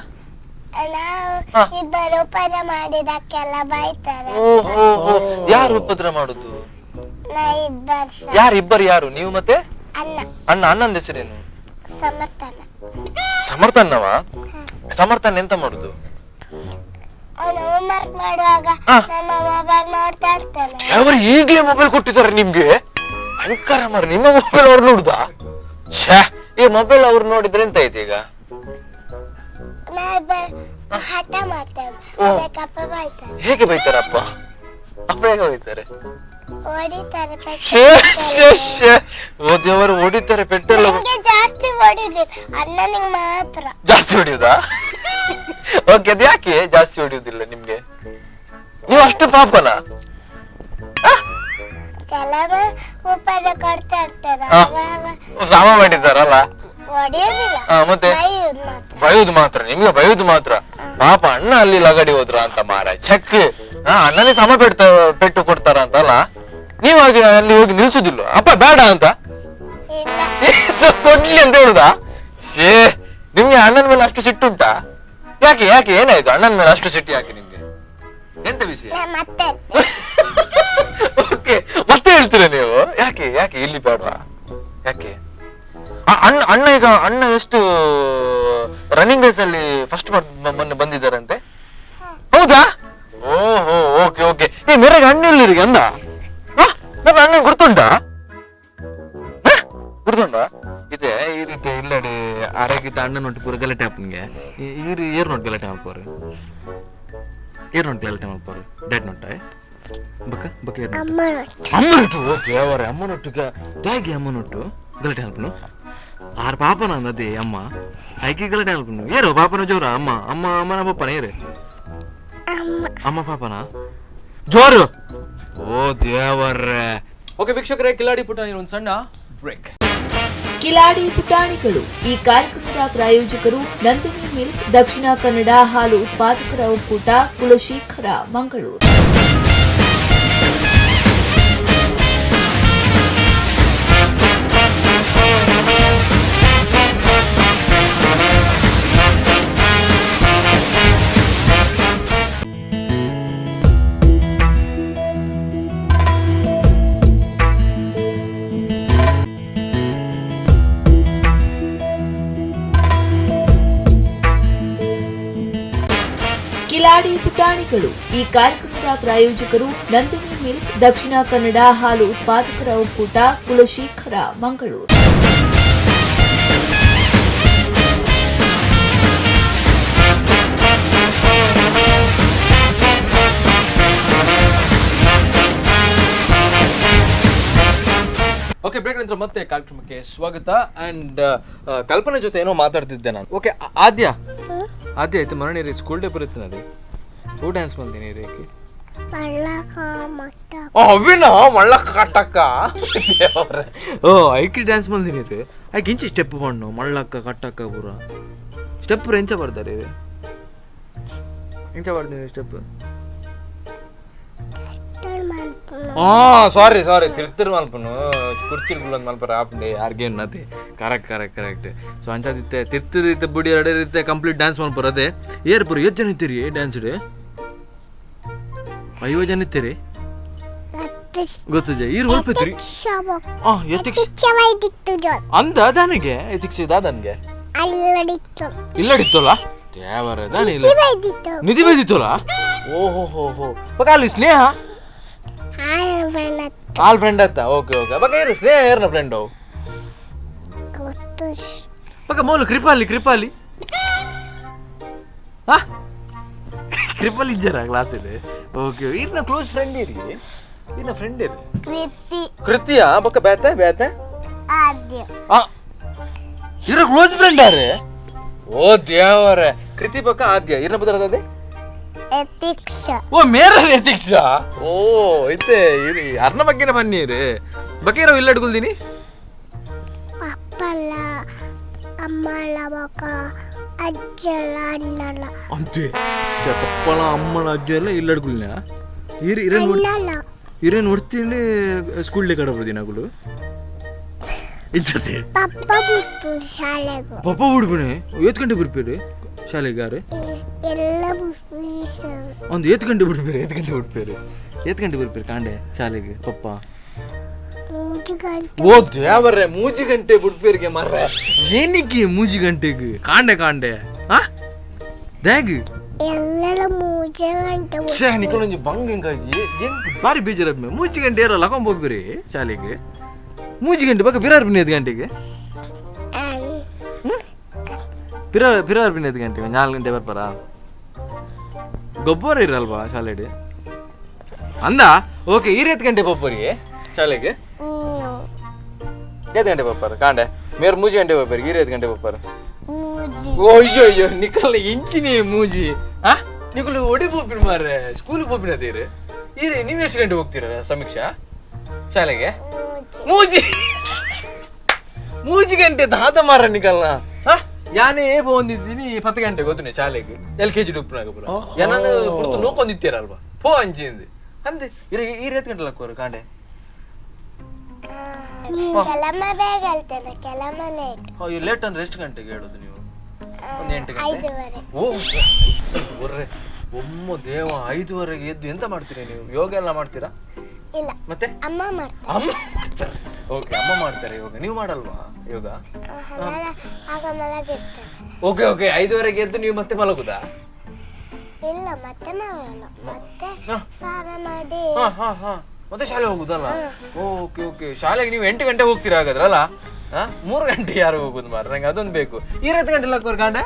ಇಬ್ಬರು ಉಪದ್ರ ಮಾಡಿದಕ್ಕೆಲ್ಲ ಬೈತಾರೆ. ಯಾರು ಉಪದ್ರ ಮಾಡುದು? ಯಾರು ಇಬ್ಬರು? ಯಾರು ನೀವು ಮತ್ತೆ ಅಣ್ಣ? ಅಣ್ಣನ ಹೆಸರೇನು? ಸಮರ್ಥನವ? ಸಮರ್ಥನ ಎಂತ ಮಾಡುದು? ಅವರು ಈಗಲೇ ಮೊಬೈಲ್ ಕೊಟ್ಟಿದ್ದಾರೆ ನಿಮ್ಗೆ? ಭಯಂಕರ ಮಾರ್ರೆ, ನಿಮ್ಮ ಮೊಬೈಲ್ ಅವ್ರು ನೋಡುದಾ? ಛೇ, ಈ ಮೊಬೈಲ್ ಅವ್ರು ನೋಡಿದ್ರೆ ಎಂತ ಆಯ್ತು ಈಗ? ಹೇಗೆ ಬೈತಾರೆ ಅಪ್ಪ? ಅಪ್ಪ ಹೇಗೆ ಬೈತಾರೆ? ದೇವರು ಹೊಡಿತಾರೆ ಪೆಟ್ಟೆಲ್ಲ. ಜಾಸ್ತಿ ಹೊಡಿಯುದು ಅಣ್ಣನಿಗೆ ಮಾತ್ರ. ಜಾಸ್ತಿ ಹೊಡಿಯುದಾ? ಓಕೆ, ಅದು ಯಾಕೆ ಜಾಸ್ತಿ ಹೊಡಿಯುದಿಲ್ಲ ನಿಮ್ಗೆ? ನೀವು ಅಷ್ಟು ಪಾಪನ? ಸಾಮ ಮಾಡಿದ್ದಾರಲ್ಲ, ಮತ್ತೆ ಬೈಯುದು ಮಾತ್ರ ನಿಮ್ಗೆ, ಬೈಯುದು ಮಾತ್ರ. ಪಾಪ ಅಣ್ಣ ಅಲ್ಲಿ ಲಗಡಿ ಹೋದ್ರ ಅಂತ ಮಾರ ಚೆಕ್ ಅಣ್ಣನೇ ಸಮ ಪೆಟ್ಟು ಕೊಡ್ತಾರ ಅಂತ ಅಲ್ಲ? ನೀವು ಹಾಗೆ ಅಲ್ಲಿ ಹೋಗಿ ನಿಲ್ಸುದಿಲ್ಲ, ಅಪ್ಪ ಬೇಡ ಅಂತ ಕೊಡ್ಲಿ ಅಂತ ಹೇಳುದಾ? ಶೇ, ನಿಮ್ಗೆ ಅಣ್ಣನ ಮೇಲೆ ಅಷ್ಟು ಸಿಟ್ಟುಂಟಾ? ಯಾಕೆ ಯಾಕೆ ಏನಾಯ್ತು ಅಣ್ಣನ ಮೇಲೆ ಅಷ್ಟು ಸಿಟ್ಟು ಯಾಕೆ ನಿಮ್ಗೆ? ಎಂತ ವಿಷಯ? ಓಕೆ, ಮತ್ತೆ ಹೇಳ್ತೀರಾ ನೀವು? ಯಾಕೆ ಯಾಕೆ ಇಲ್ಲಿ ಬೇಡವಾ? ಯಾಕೆ ಅಣ್ಣ ಅಣ್ಣ ಈಗ ಅಣ್ಣ ಎಷ್ಟು ರನ್ನಿಂಗ್ ರೇಸ್ ಅಲ್ಲಿ ಫಸ್ಟ್ ಮೊನ್ನೆ ಬಂದಿದ್ದಾರಂತೆ, ಹೌದಾ? ಓಹೋ, ಓಕೆ ಓಕೆ. ಈ ಮೇರೆಗೆ ಅಣ್ಣ ಎಲ್ಲಿರಿಗೆ ಅಂದ? ನನ್ನ ಅಣ್ಣ ಗುರ್ತುಂಟಾ? ಗುರ್ತುಂಟಾ? ಇದೆ ಈ ರೀತಿ ಇಲ್ಲಡಿ ಆರೋಗ್ಯದ ಅಣ್ಣನೊಟ್ಟು ಪೂರ ಗಲಾಟೆ ಹಾಪನ್ಗೆ ಈ ಏರ್ ನೋಟ್ ಗಲಾಟೆ ಹಾಕೋರು, ಏರ್ ನೋಟ್ ಗಲಾಟೆ ಮಾಡ್ಪಾರು, ಡ್ಯಾಡ್ ನೋಟ ಬಕ್ಕ ಬಕ್ಕ ಏರ್ ನೋಟ್ ಅಮ್ಮನೊಟ್ಟು. ಓ ದೇವರೇ, ಅಮ್ಮನೊಟ್ಟಿಗೆ ತ್ಯಾಗಿ ಅಮ್ಮನೊಟ್ಟು ಗಲಾಟೆ ಹಾಪನು. ಆರ್ ಪಾಪನ ಅದೇ ಅಮ್ಮ ಐಕಿ ಗಲಾಟೆ ಹಾಪನು. ಏರು ಪಾಪನ ಜೋರ? ಅಮ್ಮ ಅಮ್ಮ ಅಮ್ಮನ ಪಪ್ಪನ ಏರು? ಅಮ್ಮ ಪಾಪನ ಜೋರು. ಓ ದೇವರೇ. ಓಕೆ ವೀಕ್ಷಕರೇ, ಕಿಲಾಡಿ ಪುಟಾಣಿ ಒಂದು ಸಣ್ಣ ಬ್ರೇಕ್. ಕಿಲಾಡಿ ಪುಟಾಣಿಗಳು ಈ ಕಾರ್ಯಕ್ರಮದ ಪ್ರಾಯೋಜಕರು ನಂದಿನಿ ಮಿಲ್ಕ್, ದಕ್ಷಿಣ ಕನ್ನಡ ಹಾಲು ಉತ್ಪಾದಕರ ಒಕ್ಕೂಟ, ಕುಲಶೇಖರ, ಮಂಗಳೂರು. Kiladi ಪುಟಾಣಿಗಳು ಈ ಕಾರ್ಯಕ್ರಮದ ಪ್ರಾಯೋಜಕರು ನಂದಿನಿ ಮಿಲ್ಕ್, ದಕ್ಷಿಣ ಕನ್ನಡ ಹಾಲು ಉತ್ಪಾದಕರ ಒಕ್ಕೂಟ, ಕುಲಶೇಖರ, ಮಂಗಳೂರು. ಓಕೆ, ಬ್ರೇಕ್ ನಂತರ ಮತ್ತೆ ಕಾರ್ಯಕ್ರಮಕ್ಕೆ ಸ್ವಾಗತ. ಅಂಡ್ ಕಲ್ಪನೆ ಜೊತೆ ಏನೋ ಮಾತಾಡ್ತಿದ್ದೆ ನಾನು. ಓಕೆ, ಆದ್ಯ ಆದ್ಯ ಆಯ್ತು ಮರಣಿ ಸ್ಕೂಲ್ ಡೇ ಬರುತ್ತೆ ಅದೇ ಹೂ ಡ್ಯಾನ್ಸ್ ಬಂದೀನಿ ರೇಖೆ ಅವಿನ ಮಳ್ಳಕ್ಕ ಕಟ್ಟಕ್ಕ ಓ ಐಕಿ ಡ್ಯಾನ್ಸ್ ಬಂದೀನಿ ರೀ. ಐಕ್ ಇಂಚಿ ಸ್ಟೆಪ್ ಬಣ್ಣು ಮಳ್ಳಕ್ಕ ಕಟ್ಟಕ್ಕ ಪೂರ ಸ್ಟೆಪ್ ಎಂಚ ಬರ್ತಾರೆ ರೀ, ಎಂಚ ಬರ್ತೀನಿ ಸ್ಟೆಪ್. ಸಾರಿ ಸಾರಿ ತಿರ್ತಿರ್ ಮಲ್ಪನು ಕುರ್ಚಿರ್ ಗುಲ್ಲೊಂದು ಮಲ್ಪರ ಆಪಂಡೆ ಯಾರಿಗೇನು ನತಿ. Correct correct correct. So ಅಂಚಾದಿತ್ತೆ ತಿರ್ತಿರಿತ್ತೆ ಬುಡಿ ಎರಡೇ ರೀತೆ ಕಂಪ್ಲೀಟ್ ಡ್ಯಾನ್ಸ್ ಮಲ್ಪರ ಅದೇ ಏರ್ ಪುರ ಎಷ್ಟು ಜನ ಇತ್ತೀರಿ ಡ್ಯಾನ್ಸ್ ಡೇ? 50 ಜನ ಇತ್ತೀರಿ ಗೊತ್ತಜ ಈರು ಹೊಲ್ಪಿತ್ರಿ ಅಂದ ದಾನಿಗೆ ಎತಿಕ್ಷ ದಾದನ್ಗೆ ಇಲ್ಲಡಿತ್ತಲ್ಲ ದೇವರ ದಾನಿ ಇಲ್ಲ ನಿಧಿ ಬೈದಿತ್ತಲ್ಲ. ಓಹೋ ಹೋ ಹೋ ಪಕ್ಕ ಅಲ್ಲಿ ಸ್ನೇಹ ಆಲ್ ಫ್ರೆಂಡ್ ಆತ. ಓಕೆ ಓಕೆ ಬಕ್ಕ ಏರು ಸ್ನೇಹ ಏರ್ನ ಫ್ರೆಂಡ್ ಅವು ಪಕ್ಕ ಮೌಲು ಕೃಪಾಲಿ ಕೃಪಾಲಿ ಹಾ ಕೃಪಾಲಿ ಇದ್ದಾರ ಕ್ಲಾಸಲ್ಲಿ. ಓಕೆ ಇರ್ನ ಕ್ಲೋಸ್ ಫ್ರೆಂಡ್ ಇರಿ ಇರ್ನ ಫ್ರೆಂಡ್ ಇರಿ ಕೃತಿ ಕೃತಿಯಾ ಬಕ್ಕ ಬೇತೆ ಬೇತೆ ಆದ್ಯ ಆ ಇರ ಕ್ಲೋಸ್ ಫ್ರೆಂಡ್ ಆರೆ. ಓ ದೇವರೇ ಕೃತಿ ಬಕ್ಕ ಆದ್ಯ ಇರ್ನ ಬದಲದೆ ಎತಿಕ್ಷ. ಓ ಮೇರ ಎತಿಕ್ಷ. ಓ ಐತೆ ಇರಿ ಅರ್ನ ಬಗ್ಗೆನೇ ಬನ್ನಿ ರೀ. ಬಕ್ಕೆ ಇರೋ ಇಲ್ಲ ಅಡ್ಗುಲ್ದೀನಿ ಅಪ್ಪಲ್ಲ ಅಮ್ಮಲ ಬಕ್ಕ ಅಜ್ಜಲ ಅಣ್ಣಲ ಅಂತೆ ಪಪ್ಪಲ ಅಮ್ಮನ ಅಜ್ಜ ಎಲ್ಲ ಇಲ್ಲ ಅಡ್ಗುಲ್ನ ಇರಿ ಇರೇನು ಅಣ್ಣಲ ಇರೇನು ಹೊಡ್ತೀನಿ ಸ್ಕೂಲ್ ಕಡೆ ಬರ್ತೀನಿ ಅಗುಲು ಇಜ್ಜತೆ ಪಪ್ಪ ಬಿಟ್ಟು ಶಾಲೆಗೂ ಪಪ್ಪ ಬಿಡ್ಬಿಣೆ ಏತ್ ಗಂಟೆ ಬಿಡ್ತೀರಿ ಶಾಲೆಗೆ ಯಾರು ಎಲ್ಲ ಒಂದು ಏತ್ ಗಂಟೆ ಬಿಡ್ತೀರಿ ಏತ್ ಗಂಟೆ ಬಿಡ್ತೀರಿ ಏತ್ ಗಂಟೆ ಬಿಡ್ತೀರಿ ಕಾಂಡೆ ಶಾಲೆಗೆ ಪಪ್ಪ? ಓ ದೇವರೇ ಮೂಜಿ ಗಂಟೆ ಬಿಡ್ಪೇರಿಗೆ ಮರ್ರೆ ಏನಕ್ಕೆ ಮೂಜಿ ಗಂಟೆಗೆ ಕಾಂಡೆ ಕಾಂಡೆ ಆ ದ್ಯಾಗ್ ಎಲ್ಲರ ಮೂಜೆ ಗಂಟೆ ಛೇ ನಿಕೊಳೊಂಜಿ ಬಂಗ್ ಹೆಂಗಾಜಿ ಏನ್ ಬಾರಿ ಬೇಜಾರ ಮೂಜಿ ಗಂಟೆ ಏರಲ್ಲ ಲಕೊಂಡ್ ಶಾಲೆಗೆ ಮೂಜಿ ಗಂಟೆ ಬಕ್ಕ ಬಿರಾರ್ ಬಿನ್ ಐದು ಗಂಟೆಗೆ ಪಿರಾರ್ ಪಿರಾರ್ ಬಿನ್ ಐದು ಗಂಟೆಗೆ 4 ಗಂಟೆ ಬರ್ಪಾರ ಗೊಬ್ಬರ ಇರಲ್ವಾ ಶಾಲೆಡೆ ಅಂದ. ಓಕೆ ಈ ಐದು ಗಂಟೆ ಪಪ್ಪರಿ ಶಾಲೆಗೆ ಐದು ಗಂಟೆ ಪಪ್ಪಾರ ಕಾಂಡೆ ಮೇರ್ ಮೂಜಿ ಗಂಟೆ ಪಪ್ಪರಿ ಈ 5 ಗಂಟೆ ಪಪ್ಪಾರ. ಓ ಅಯ್ಯೋ ಅಯ್ಯೋ ನಿಕಲ್ ಇಂಚಿನಿ ಮೂಜಿ ಆ ನಿಕಲ್ ಒಡಿ ಪೋಪಿನ ಮಾರ್ರೆ ಸ್ಕೂಲ್ ಪೋಪಿನ ಅದೇರಿ ಈರೆ ನೀವು ಎಷ್ಟು ಗಂಟೆ ಹೋಗ್ತೀರ ಸಮೀಕ್ಷಾ ಶಾಲೆಗೆ? ಮೂಜಿ ಮೂಜಿ ಗಂಟೆ ದಾದ ಮಾರ ನಿಕಲ್ನ ಯಾನೇ ಬಂದಿದ್ದೀನಿ 10 ಗಂಟೆ ಗೊತ್ತುನೆ ಶಾಲೆಗೆ LKG ಡುಪ್ಪನಾಗ ಪುರ ಯಾನು ಪುರ್ತು ನೋಕೊಂಡಿತ್ತೀರಲ್ವಾ ಪೋ ಅಂಜಿಂದು ಅಂದೆ ಇರ ಈ 5 ಗಂಟೆ ಲಕ್ಕೋರು ಕಾಂಡೆ. ಕೆಲಮ್ಮ ಬೇಗ ಹೇಳ್ತೇನೆ ಕೆಲಮ್ಮ ಲೇಟ್. ಅಯ್ಯೋ ಲೇಟ್ ಅಂದ್ರೆ ಎಷ್ಟು ಗಂಟೆಗೆ ಹೇಳೋದು ನೀವು? ಒಂದು 8 ಗಂಟೆ. ಓ ಬರ್ರೆ ಒಮ್ಮ ದೇವ 5:30ಗೆ ಎದ್ದು ಎಂತ ಮಾಡ್ತೀರಾ ನೀವು? ಯೋಗ ಎಲ್ಲ ಮಾಡ್ತೀರಾ? ಇಲ್ಲ. ಮತ್ತೆ ಅಮ್ಮ ಮಾಡ್ತಾರೆ. ಅಮ್ಮ ಮಾಡ್ತಾರೆ. ಓಕೆ ಅಮ್ಮ ಮಾಡ್ತಾರೆ ಯೋಗ, ನೀವು ಮಾಡಲ್ವಾ ಯೋಗ? ಆಗ ಮಲಗಿರ್ತೇನೆ. ಓಕೆ ಓಕೆ 5:30ಗೆ ಎದ್ದು ನೀವು ಮತ್ತೆ ಮಲಗುದಾ? ಇಲ್ಲ ಮತ್ತೆ ಮಲಗಲ್ಲ, ಮತ್ತೆ ಸ್ನಾನ ಮಾಡಿ ಹಾ ಹಾ ಹಾ ಮತ್ತೆ ಶಾಲೆ ಹೋಗುದಲ್ಲ. ಓಕೆ ಓಕೆ ಶಾಲೆಗೆ ನೀವು 8 ಗಂಟೆ ಹೋಗ್ತೀರಾ ಹಾಗಾದ್ರಲ್ಲ? 3 ಗಂಟೆ ಯಾರು ಹೋಗುದು ಮಾರ್ರೆ, ನಂಗೆ ಅದೊಂದು ಬೇಕು. ಈ 5 ಗಂಟೆ ಲಕ್ಕೋರ್ ಕಾಂಡೆ?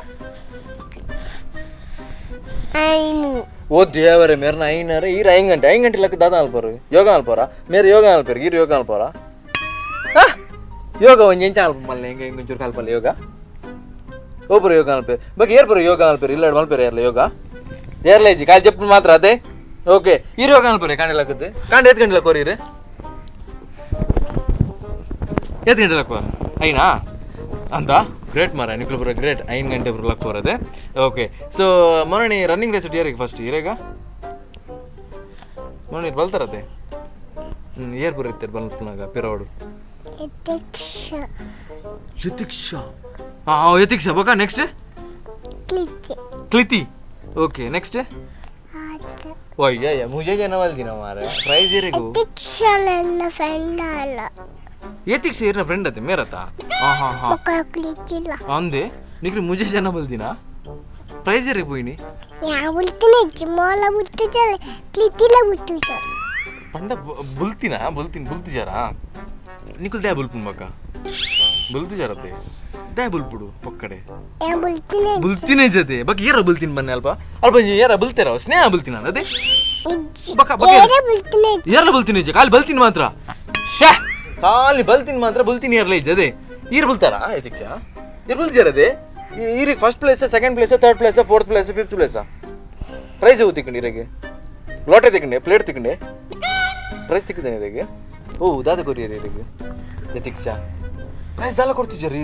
ಓ ದೇವರೇ ಮೇರ್ನ ಐನರ ಈರ 5 ಗಂಟೆ 5 ಗಂಟೆ ಲಕ್ಕ ದಾದ ಅಲ್ಪರು ಯೋಗ ಅಲ್ಪರ ಮೇರೆ ಯೋಗ ಅಲ್ಪರು ಈರ ಯೋಗ ಅಲ್ಪರ ಯೋಗ ಒಂಜಿ ಎಂಚ ಅಲ್ಪ ಮಲ್ಲೆ ಹೆಂಗೆ ಹೆಂಗೆ ಒಂಚೂರು ಕಲ್ಪಲ್ಲ ಯೋಗ ಒಬ್ಬರು ಯೋಗ ಅಲ್ಪೇರು ಬಗ್ಗೆ ಏರ್ಪರು ಯೋಗ ಅಲ್ಪೇರು ಇಲ್ಲ ಮಲ್ಪೇರು ಏರ್ಲ ಯೋಗ ಏರ್ಲ ಇಜ್ಜಿ ಕಾಲು ಜಪ್ಪು ಮಾತ್ರ ಅದೇ. ಓಕೆ ಈರ ಯೋಗ ಅಲ್ಪರೆ ಕಾಂಡೆ ಲಕ್ಕದ್ದು ಕಾಂಡೆ 8 ಗಂಟೆ ಲಕ್ಕೋರು ಈರು 8 ಗಂಟೆ ಲಕ್ಕೋರು ಐನಾ ಅಂತ ಗ್ರೇಟ್ ಮಾರ ನಿಖಲ್ ಬರೋ ಗ್ರೇಟ್ 5 ಗಂಟೆ ಬರೋ ಲಕ್ ಬರೋದೆ. ಓಕೆ ಸೊ ಮೊರಣಿ ರನ್ನಿಂಗ್ ರೇಸ್ ಏರಿಗೆ ಫಸ್ಟ್ ಇರೇಗ ಮೊರಣಿ ಬಲ್ತಾರತೆ ಏರ್ ಬರುತ್ತೆ ಬಲ್ಪನಾಗ ಪಿರೋಡು ಯತಿಕ್ಷಾ ಹಾಂ ಯತಿಕ್ಷಾ ಬಕ ನೆಕ್ಸ್ಟ್ ಕ್ಲಿತಿ. ಓಕೆ ನೆಕ್ಸ್ಟ್ ಅಯ್ಯ ಮುಜೆ ಜನ ವಲ್ದಿನ ಮಾರ ಪ್ರೈಸ್ ಏರಿಗೂ ಯತಿಕ್ಷಾ ನನ್ನ ಫ್ರೆಂಡ್ ಅಲ್ಲ. ಯತಿಕ್ಷಾ ಏರ್ನ ಫ್ರೆಂಡ್ ಅತ್ತೆ ಮೇರತ ಹಾ ಹಾ ಹಾ ಅಂದೆ ನಿಕ್ರಿ ಮುಜೆ ಜನ ಬಲ್ದಿನ ಪ್ರೈಸ್ ಏರಿಗೆ ಪೋಯಿನಿ ಪಂಡ ಬುಲ್ತಿನ ಬುಲ್ತಿನ ಬುಲ್ತಿಜಾರ ನಿಕುಲ್ ದ್ಯಾ ಬುಲ್ಪುನ್ ಬಕ್ಕ ಬುಲ್ತಿಜಾರತ್ತೆ ದ್ಯಾ ಬುಲ್ಪುಡು ಪೊಕ್ಕಡೆ ಬುಲ್ತಿನೇ ಜೊತೆ ಬಕ್ಕ ಏರ ಬುಲ್ತಿನ ಬನ್ನಿ ಅಲ್ಪ ಅಲ್ಪ ಏರ ಬುಲ್ತೇರ ಸ್ನೇಹ ಬುಲ್ತಿನ ಅದೇ ಬಕ್ಕ ಬಕ್ಕ ಏರ ಬುಲ್ತಿನ ಇಜ್ಜೆ ಖಾಲಿ ಬಲ್ತಿನ ಮಾತ್ರ ಶೇ ಖಾಲಿ ಬಲ್ತಿನ ಮಾತ್ರ ಬುಲ್ತಿನ ಏರ್ಲ ಇಜ್ಜೆ ಅದೇ ಈರ್ ಬುಲ್ತಾರಾ ಯತಿಕ್ಷಾ ಈರ್ ಬುಲ್ತಿಜಾರ ಅದೇ ಈರಿಗೆ first place second place third place fourth place fifth ಪ್ಲೇಸಾ prize ಹೋಗಿ ತಿಕ್ಕಂಡು ಈರಿಗೆ ಲೋಟೆ ತಿಕ್ಕಂಡೆ ಪ್ಲೇಟ್ ತಿಕ್ಕಂಡೆ ಪ್ರೈಸ್ ತಿಕ್ಕಿದ್ದೇನೆ ಇರಿಗೆ ಓ ದಾದ ಕೊರಿಯರ್ ಇರಿಗೆ ಯತಿಕ್ಷಾ ಪ್ರೈಸ್ ಎಲ್ಲ ಕೊಡ್ತಿದ್ದಾರಿ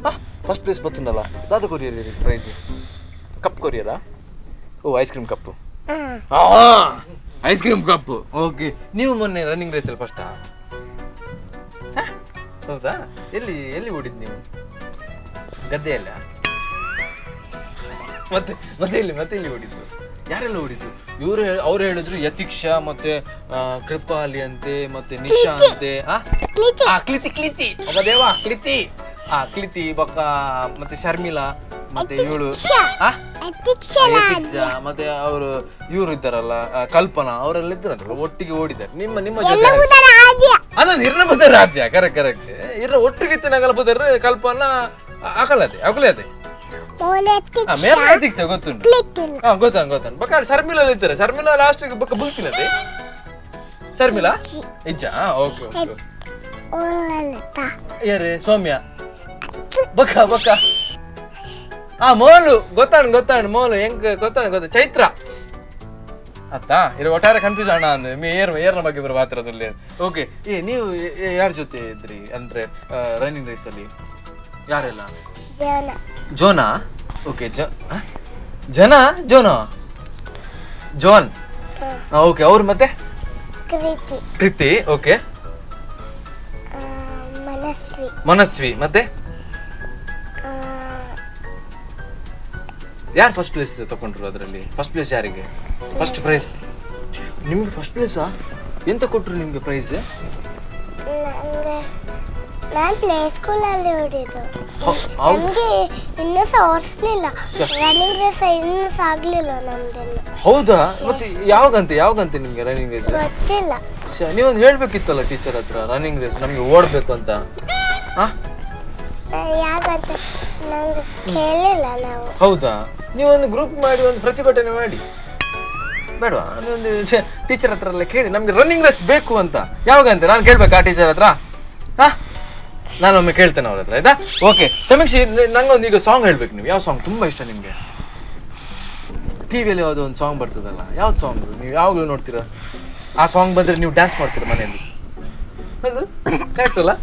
ಹಾಂ ಫಸ್ಟ್ ಪ್ಲೇಸ್ ಬತ್ತನಲ್ಲ ದಾದ ಕೊರಿಯರ್ ಇರಿಗೆ ಪ್ರೈಸ್ ಕಪ್ ಕೊರಿಯರಾ ಓ ice cream cup ice cream cup okay. ನೀವು ಮೊನ್ನೆ ರನ್ನಿಂಗ್ ರೇಸಲ್ಲಿ ಫಸ್ಟಾ? ಹೌದಾ? ಎಲ್ಲಿ ಎಲ್ಲಿ ಓಡಿದ್ದು ನೀವು? ಗದ್ದೆಯಲ್ಲ? ಮತ್ತೆ ಮತ್ತೆ ಎಲ್ಲಿ ಮತ್ತೆ ಎಲ್ಲಿ ಓಡಿದ್ದು? ಯಾರೆಲ್ಲ ಓಡಿದ್ರು? ಇವರು ಅವ್ರು ಹೇಳಿದ್ರು ಯತಿಕ್ಷಾ ಮತ್ತೆ ಕೃಪಾಲಿ ಅಂತೆ ಮತ್ತೆ ನಿಶಾ ಅಂತೆ. ಕ್ಲಿತಿ ಕ್ಲಿತಿ ಒಬ್ಬ ದೇವಾ ಕ್ಲಿತಿ ಕ್ಲಿತಿ ಬಕ್ಕ ಮತ್ತೆ ಶರ್ಮಿಳಾ ಮತ್ತೆ ಇವಳು ಯತಿಕ್ಷಾ ಮತ್ತೆ ಅವರು ಇವರು ಇದ್ದಾರಲ್ಲ ಕಲ್ಪನಾ ಅವರೆಲ್ಲ ಇದ್ದಾರಂತ ಒಟ್ಟಿಗೆ ಓಡಿದ್ದಾರೆ ನಿಮ್ಮ ನಿಮ್ಮ ಜೊತೆ. ಅದೊಂದು ಇರ್ನ ಬುದ್ಧರ ರಾಜ್ಯ ಕರೆಕ್ಟ್ ಕರೆಕ್ಟ್ ಇರ್ನ ಒಟ್ಟಿಗೆ ಇತ್ತಿನ ಬುದ್ಧರ್ ಕಲ್ಪನಾ ಅಕಲತೆ ಅಕಲತೆ ಮೇರೆ ಯತಿಕ್ಷಾ ಗೊತ್ತುಂಟು. ಹಾ ಗೊತ್ತಾನ ಗೊತ್ತಾನ ಬಕ್ಕ ಶರ್ಮಿಳಾ ಇದ್ದಾರೆ. ಶರ್ಮಿಳಾ ಲಾಸ್ಟ್ ಬಕ್ಕ ಬುಲ್ತಿನದೆ ಶರ್ಮಿಳಾ ಇಜ್ಜಾ? Okay okay. ಯಾರೇ ಸೌಮ್ಯ ಬಕ್ಕ ಬಕ್ಕ ಆ ಮೋಲು ಗೊತ್ತಾಣ ಗೊತ್ತಾಣ ಮೋಲು ಹೆಂಗ್ ಗೊತ್ತಾಣ ಗೊತ್ತ ಚೈತ್ರ ಅತ್ತಾ ಇರೋ ಒಟ್ಟಾರೆ ಕನ್ಫ್ಯೂಸ್ ಅಣ್ಣ ಅಂದ್ರೆ ಮೇ ಏರ್ ಏರ್ನ ಬಗ್ಗೆ ಬರೋ ಮಾತಿರೋದ್ರಲ್ಲಿ. ಓಕೆ ಏ ನೀವು ಯಾರ ಜೊತೆ ಇದ್ರಿ ಅಂದ್ರೆ ರನ್ನಿಂಗ್ ರೇಸ್ ಅಲ್ಲಿ ಯಾರೆಲ್ಲ? ಜೋನಾ? ಓಕೆ ಜನ ಜೋನಾ ಜೋನ್ ಓಕೆ. ಅವ್ರು ಮತ್ತೆ ಕೃತಿ ಓಕೆ ಮನಸ್ವಿ ಮತ್ತೆ ಯಾರು ಫಸ್ಟ್ ಪ್ಲೇಸ್ ತಗೊಂಡ್ರು ಅದರಲ್ಲಿ? ಫಸ್ಟ್ ಪ್ಲೇಸ್ ಯಾರಿಗೆ? ಫಸ್ಟ್ ಪ್ರೈಸ್ ನಿಮ್ಗೆ? ಫಸ್ಟ್ ಪ್ಲೇಸಾ? ಎಂತ ಕೊಟ್ಟರು ನಿಮ್ಗೆ ಪ್ರೈಸ್? ನಾನು ಪ್ಲೇ ಸ್ಕೂಲಲ್ಲಿ ಓಡಿದ್ದು. ನಮಗೆ ಇನ್ನೂ ಸಹ ಓಡಿಸ್ಲಿಲ್ಲ, ರನ್ನಿಂಗ್ ರೇಸ್ ಇನ್ನೂ ಸಹ ಆಗಲಿಲ್ಲ ನಮ್ದೆಲ್ಲ. ಹೌದಾ? ಮತ್ತೆ ಯಾವಾಗಂತೆ ಯಾವಾಗಂತೆ ನಿಮ್ಗೆ ರನ್ನಿಂಗ್ ರೇಸ್? ಗೊತ್ತಿಲ್ಲ. ನೀವೊಂದು ಹೇಳ್ಬೇಕಿತ್ತಲ್ಲ ಟೀಚರ್ ಹತ್ರ ರನ್ನಿಂಗ್ ರೇಸ್ ನಮ್ಗೆ ಓಡಬೇಕು ಅಂತ. ಯಾಕಂತ ನಂಗೆ ಕೇಳಿಲ್ಲ ನಾವು. ಹೌದಾ? ನೀವೊಂದು ಗ್ರೂಪ್ ಮಾಡಿ ಒಂದು ಪ್ರತಿಭಟನೆ ಮಾಡಿ ಬೇಡವಾ? ಒಂದು ಟೀಚರ್ ಹತ್ರ ಎಲ್ಲ ಕೇಳಿ ನಮ್ಗೆ ರನ್ನಿಂಗ್ ರೇಸ್ ಬೇಕು ಅಂತ. ಯಾವಾಗಂತೆ ನಾನು ಕೇಳ್ಬೇಕಾ ಟೀಚರ್ ಹತ್ರ? ಹಾ ನಾನೊಮ್ಮೆ ಕೇಳ್ತೇನೆ ಅವ್ರ ಹತ್ರ, ಆಯ್ತಾ? ಓಕೆ ಸಮೀಕ್ಷೆ, ನಂಗೊಂದು ಈಗ ಸಾಂಗ್ ಹೇಳ್ಬೇಕು ನೀವು. ಯಾವ ಸಾಂಗ್ ತುಂಬ ಇಷ್ಟ ನಿಮಗೆ? ಟಿ ವಿಯಲ್ಲಿ ಯಾವುದೋ ಒಂದು ಸಾಂಗ್ ಬರ್ತದಲ್ಲ, ಯಾವ್ದು ಸಾಂಗ್ ನೀವು ಯಾವಾಗಲೂ ನೋಡ್ತೀರಾ? ಆ ಸಾಂಗ್ ಬಂದರೆ ನೀವು ಡ್ಯಾನ್ಸ್ ಮಾಡ್ತೀರಾ ಮನೆಯಲ್ಲಿ? ಹೌದು ಕರೆಕ್ಟ್ ಅಲ್ಲ?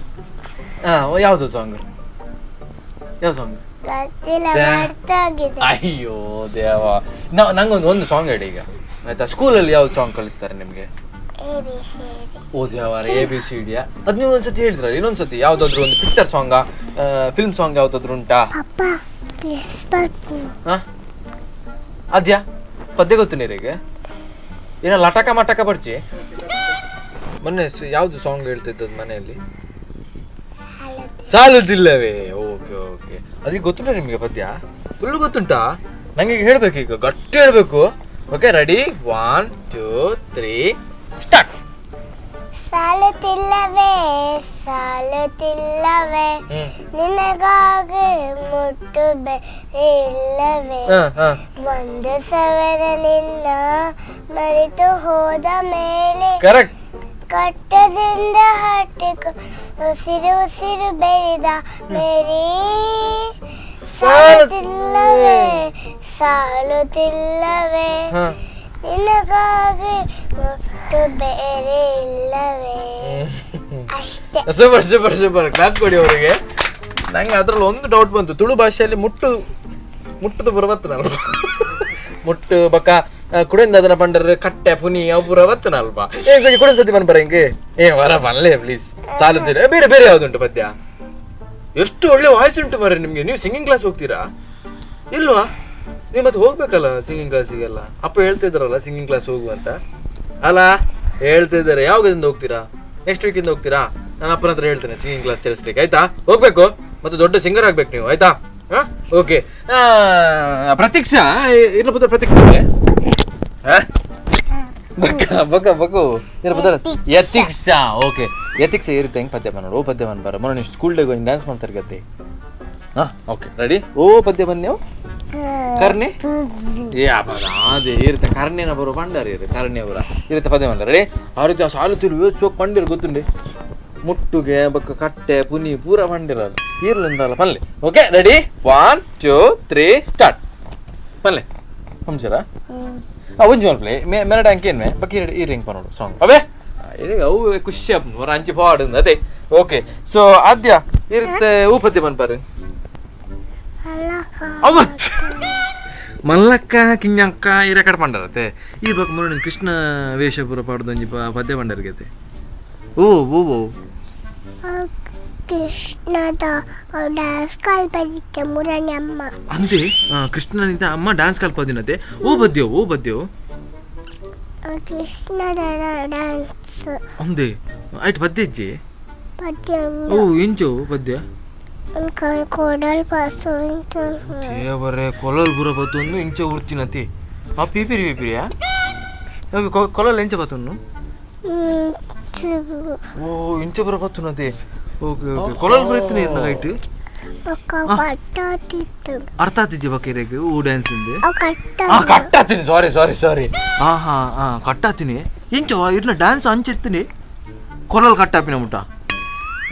ಹಾಂ ಯಾವುದು ಸಾಂಗ್? ಯಾವ ಸಾಂಗ್? ಅಯ್ಯೋ ದೇವ, ನಂಗೊಂದು ಒಂದು ಸಾಂಗ್ ಹೇಳಿ ಈಗ, ಆಯ್ತಾ? ಸ್ಕೂಲಲ್ಲಿ ಯಾವ್ದು ಸಾಂಗ್ ಕಲಿಸ್ತಾರೆ ನಿಮಗೆ? ಓ ದೇವಾರ, A B C ಡಿಯಾ? ಅದು ನೀವು ಒಂದ್ಸತಿ ಹೇಳಿದ್ರಲ್ಲ, ಇನ್ನೊಂದ್ಸತಿ ಯಾವ್ದಾದ್ರು ಒಂದು ಪಿಕ್ಚರ್ ಸಾಂಗಾ, ಫಿಲ್ಮ್ ಸಾಂಗ್ ಯಾವ್ದಾದ್ರು ಉಂಟಾ? ಅದ್ಯಾ ಪದ್ಯ ಗೊತ್ತು ನೀರಿಗೆ? ಏನೋ ಲಟಕ ಮಟಕ ಬರ್ಚಿ. ಮೊನ್ನೆ ಯಾವ್ದು ಸಾಂಗ್ ಹೇಳ್ತಿದ್ದದ್ದು ಮನೆಯಲ್ಲಿ? ಸಾಲುದಿಲ್ಲವೇ? ಓಕೆ ಓಕೆ, ಅದಕ್ಕೆ ಗೊತ್ತುಂಟಾ ನಿಮಗೆ ಪದ್ಯ? ಫುಲ್ ಗೊತ್ತುಂಟಾ? ನಂಗೆ ಈಗ ಹೇಳ್ಬೇಕು, ಈಗ ಗಟ್ಟಿ ಹೇಳ್ಬೇಕು. Okay ready, 1 2 3 start. ಸಾಲುತ್ತಿಲ್ಲವೇ ಸಾಲುತ್ತಿಲ್ಲವೇ ನಿನಗಾಗಿ ಮುಟ್ಟು ಇಲ್ಲವೇ, ಒಂದು ಸಾವಿರ ನಿನ್ನ ಮರೆತು ಹೋದ ಮೇಲೆ ಕರೆಕ್ಟ್ ಕಟ್ಟದಿಂದ ಹಟ್ಟಿಕೊಂಡು ಉಸಿರು ಉಸಿರು ಬೆಳೆದ ಮೇರಿ. ಸಾಲುತ್ತಿಲ್ಲವೇ ಸಾಲುತ್ತಿಲ್ಲವೇ ನಿನಗಾಗಿ ಮುಟ್ಟು ಬೇರೆ ಇಲ್ಲವೇ. ಅಷ್ಟೇ. Super super super, clap ಕೊಡಿ ಅವರಿಗೆ. ನಂಗೆ ಅದ್ರಲ್ಲಿ ಒಂದು ಡೌಟ್ ಬಂತು, ತುಳು ಭಾಷೆಯಲ್ಲಿ ಮುಟ್ಟು ಮುಟ್ಟದ ಪುರ ಬತ್ತನಲ್ವ? ಮುಟ್ಟು ಬಕ್ಕ ಕುಡಿಂದ ಅದನ್ನ ಪಂಡರ್ ಕಟ್ಟೆ ಪುನಿ ಅವು ಪುರ ಬತ್ತನಲ್ವಾ? ಏ ಕುಡಿದ ಸತಿ ಬನ್ ಬರ ಹಿಂಗೆ ಏ ವರ ಬನ್ಲೇ ಪ್ಲೀಸ್. ಸಾಲುತ್ತೀರ ಬೇರೆ ಬೇರೆ ಯಾವ್ದುಂಟು ಪದ್ಯ? ಎಷ್ಟು ಒಳ್ಳೆ ವಾಯ್ಸ್ ಉಂಟು ಮರ ನಿಮ್ಗೆ. ನೀವು ಸಿಂಗಿಂಗ್ ಕ್ಲಾಸ್ ಹೋಗ್ತೀರಾ ಇಲ್ವಾ? ನೀವು ಮತ್ತೆ ಹೋಗ್ಬೇಕಲ್ಲ ಸಿಂಗಿಂಗ್ ಕ್ಲಾಸಿಗೆಲ್ಲ? ಅಪ್ಪ ಹೇಳ್ತಿದ್ರಲ್ಲ ಸಿಂಗಿಂಗ್ ಕ್ಲಾಸ್ ಹೋಗುವಂತ ಅಲ್ಲ, ಹೇಳ್ತಿದ್ದಾರೆ. ಯಾವಾಗದಿಂದ ಹೋಗ್ತೀರಾ? ನೆಕ್ಸ್ಟ್ ವೀಕಿಂದ ಹೋಗ್ತೀರಾ? ನಾನು ಅಪ್ಪನ ಹತ್ರ ಹೇಳ್ತೇನೆ ಸಿಂಗಿಂಗ್ ಕ್ಲಾಸ್ ಸೇರಿಸ್ಲಿಕ್ಕೆ, ಆಯ್ತಾ? ಹೋಗ್ಬೇಕು, ಮತ್ತೆ ದೊಡ್ಡ ಸಿಂಗರ್ ಆಗ್ಬೇಕು ನೀವು, ಆಯ್ತಾ? Okay Pratiksha ಇರ್ಲ ಪುತ್ರ ಪ್ರತೀಕ್ಷಾ ಬಕ್ಕ ಬಕ್ಕ ಬಕ್ಕು ಇರ ಪುತ್ರ ಯತಿಕ್ಷಾ. ಓಕೆ ಯತಿಕ್ಷಾ ಇರುತ್ತೆ ಹೆಂಗೆ ಪದ್ಯ ನೋಡು. ಓ ಪದ್ಯ ಬರ ಮೊನ್ನೆ ಸ್ಕೂಲ್ ಡೇಗೆ ಒಂದು ಡ್ಯಾನ್ಸ್ ಮಾಡ್ತಾರೆ ಗತಿ. ಹಾಂ ಓಕೆ ರೆಡಿ. ಓ ಪದ್ಯ ಬನ್ನಿ ಕರ್ಣೆ ಏ ಅದೇ ಇರುತ್ತೆ ಕರ್ಣೇನ ಬರೋ ಪಂಡಾರ ಇರು ಕರ್ಣೆ ಅವರ ಇರುತ್ತೆ ಪದ್ಯ ಬಂದ ರೆಡಿ. ಆ ರೀತಿ ಆ ಸಾಲು ತಿರು ಚೋಕ್ ಪಂಡಿರು ಗೊತ್ತುಂಡೆ ಮುಟ್ಟುಗೆ ಬಕ್ಕ ಕಟ್ಟೆ ಪುನಿ ಪೂರ ಪಂಡಿರ ಇರ್ಲಿಂದಲ್ಲ ಪಲ್ಲೆ. Okay ready 1 2 3 start ಪಲ್ಲೆ ಹಂಸರ ಒಂಜಿ ಮಲ್ಪ್ಲೆ ಮೆರಡ ಅಂಕೇನ್ಮೆ ಬಕ್ಕಿ ಈ ರಿಂಗ್ ಪನ್ನೋಡು ಸಾಂಗ್ ಅವೇ ಇದು ಅವು ಖುಷಿ ಆಪುಂಡು ಹೊರ ಅಂಚಿ ಪಾಡು ಅದೇ. ಓಕೆ ಸೊ ಆದ್ಯ ಇರುತ್ತೆ ಊ ಪದ್ಯ ಪನ್ಪಾರು ಅವತ್ತು ಮಲ್ಲಕ್ಕ ಕಿಂಜಕ್ಕ ಈ ರೆಕಾರ್ಡ್ ಪಂಡರತ್ತೆ ಈ ಬಕ್ ಮುರುಣ ಕೃಷ್ಣ ವೇಷ ಪೂರ ಪಾಡ್ದೊಂಜಿ ಪದ್ಯ ಪಂಡರ್ಗತೆ. ಓ ಓ ಓ ಕೃಷ್ಣದ ಡ್ಯಾನ್ಸ್ ಕಲ್ಪದಿತ್ತೆ ಮುರಣಿ ಅಮ್ಮ ಅಂತೆ. ಕೃಷ್ಣನಿಂದ ಅಮ್ಮ ಡ್ಯಾನ್ಸ್ ಕಲ್ಪದಿನತೆ. ಓ ಬದ್ಯೋ ಓ ಬದ್ಯೋ ಕೃಷ್ಣದ ಡ್ಯಾನ್ಸ್ ಅಂದೆ ಆಯ್ತು ಪದ್ಯ ಇಜ್ಜಿ ಪದ್ಯ. ಓ ಇಂಚು ಪದ್ಯ ಕೊಡಲ್ ಪಾಸು ದೇವರೇ ಕೊಲಲ್ ಪೂರ ಬತ್ತೊಂದು ಇಂಚ ಉರ್ಚಿನತಿ ಆ ಪೀಪಿರಿ ಪೀಪಿರಿಯಾ ಕೊಲಲ್ ಎಂಚ ಬತ್ತೊಂದು. ಓ ಇಂಚ ಪೂರ ಬತ್ತುನತಿ. ಓಕೆ ಓಕೆ ಕೊಲಲ್ ಪೂರ ಇತ್ತನೆ ಇರ್ನ ಹೈಟ್ ಅರ್ಥ ಆತಿಜ್ಜಿ ಬಕೇರೆಗ್ ಊ ಡ್ಯಾನ್ಸ್ ಇಂದೆ ಕಟ್ಟಾತೀನಿ. ಸಾರಿ ಸಾರಿ ಸಾರಿ ಹಾ ಹಾ ಹಾ ಕಟ್ಟಾತೀನಿ ಇಂಚ ಇರ್ನ ಡ್ಯಾನ್ಸ್ ಅಂಚೆತ್ತೀನಿ ಕೊಲಲ್ ಕಟ್ಟಾಪಿನ ಮುಟ್ಟ.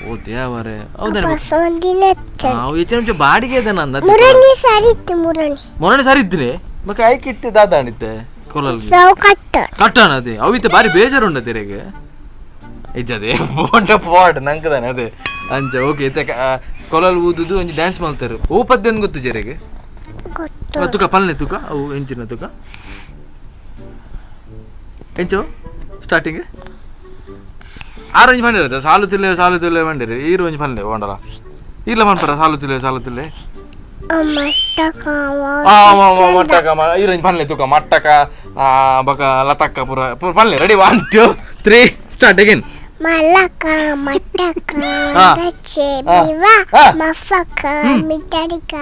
ಓ ದೇವರೇ ಹೌದಾ ಹೆಚ್ಚಿನ ಬಾಡಿಗೆ ಇದೆ ನನ್ನ ಮೊರನಿ ಸಾರಿ ಇದ್ದೀನಿ ಮತ್ತೆ ಐಕೆ ಇತ್ತೆ ದಾದಾಣಿತ್ತೆ ಕೊಲಲ್ ಕಟ್ಟಣ ಅದೇ ಅವಿತ್ತೆ ಬಾರಿ ಬೇಜಾರುಂಡ ತೆರೆಗೆ ಇಜ್ಜದೆ ಬೋಂಡ ಪಾಡ್ ನಂಕದಾನೆ ಅದೇ ಅಂಚ. ಓಕೆ ಇತ್ತೆ ಕೊಲಲ್ ಊದುದು ಒಂಜಿ ಡ್ಯಾನ್ಸ್ ಮಾಡ್ತಾರೆ. ಓ ಪದ್ಯ ಗೊತ್ತು ಜರೆಗೆ ತುಕ ಪಲ್ನೆ ತುಕ ಅವು ಎಂಚಿನ ತುಕ ಎಂಚು ಸ್ಟಾರ್ಟಿಂಗ್ ಆರು ಒಂಜಿ ಪಂಡಿರ ಸಾಲು ತುಲ್ಲೆ ಸಾಲು ತುಲ್ಲೆ ಪಂಡಿರಿ ಈರು ಒಂಜಿ ಪನ್ಲೆ ಬೋಂಡಲ ಇಲ್ಲ ಪನ್ಪರ ಸಾಲು ತುಲ್ಲೆ ಸಾಲು ತುಲ್ಲೆ ಮಟ್ಟಕ ಈರು ಒಂಜಿ ಪನ್ಲೆ ತುಕ ಮಟ್ಟಕ ಬಕ ಲತಕ್ಕ ಪೂರ ಪನ್ಲೆ. Ready 1 2 3 start again. ಮಲ್ಲಕ ಮಟ್ಟಕ ಚೇಬಿವಾ ಮಫಕ ಮಿಟರಿಕ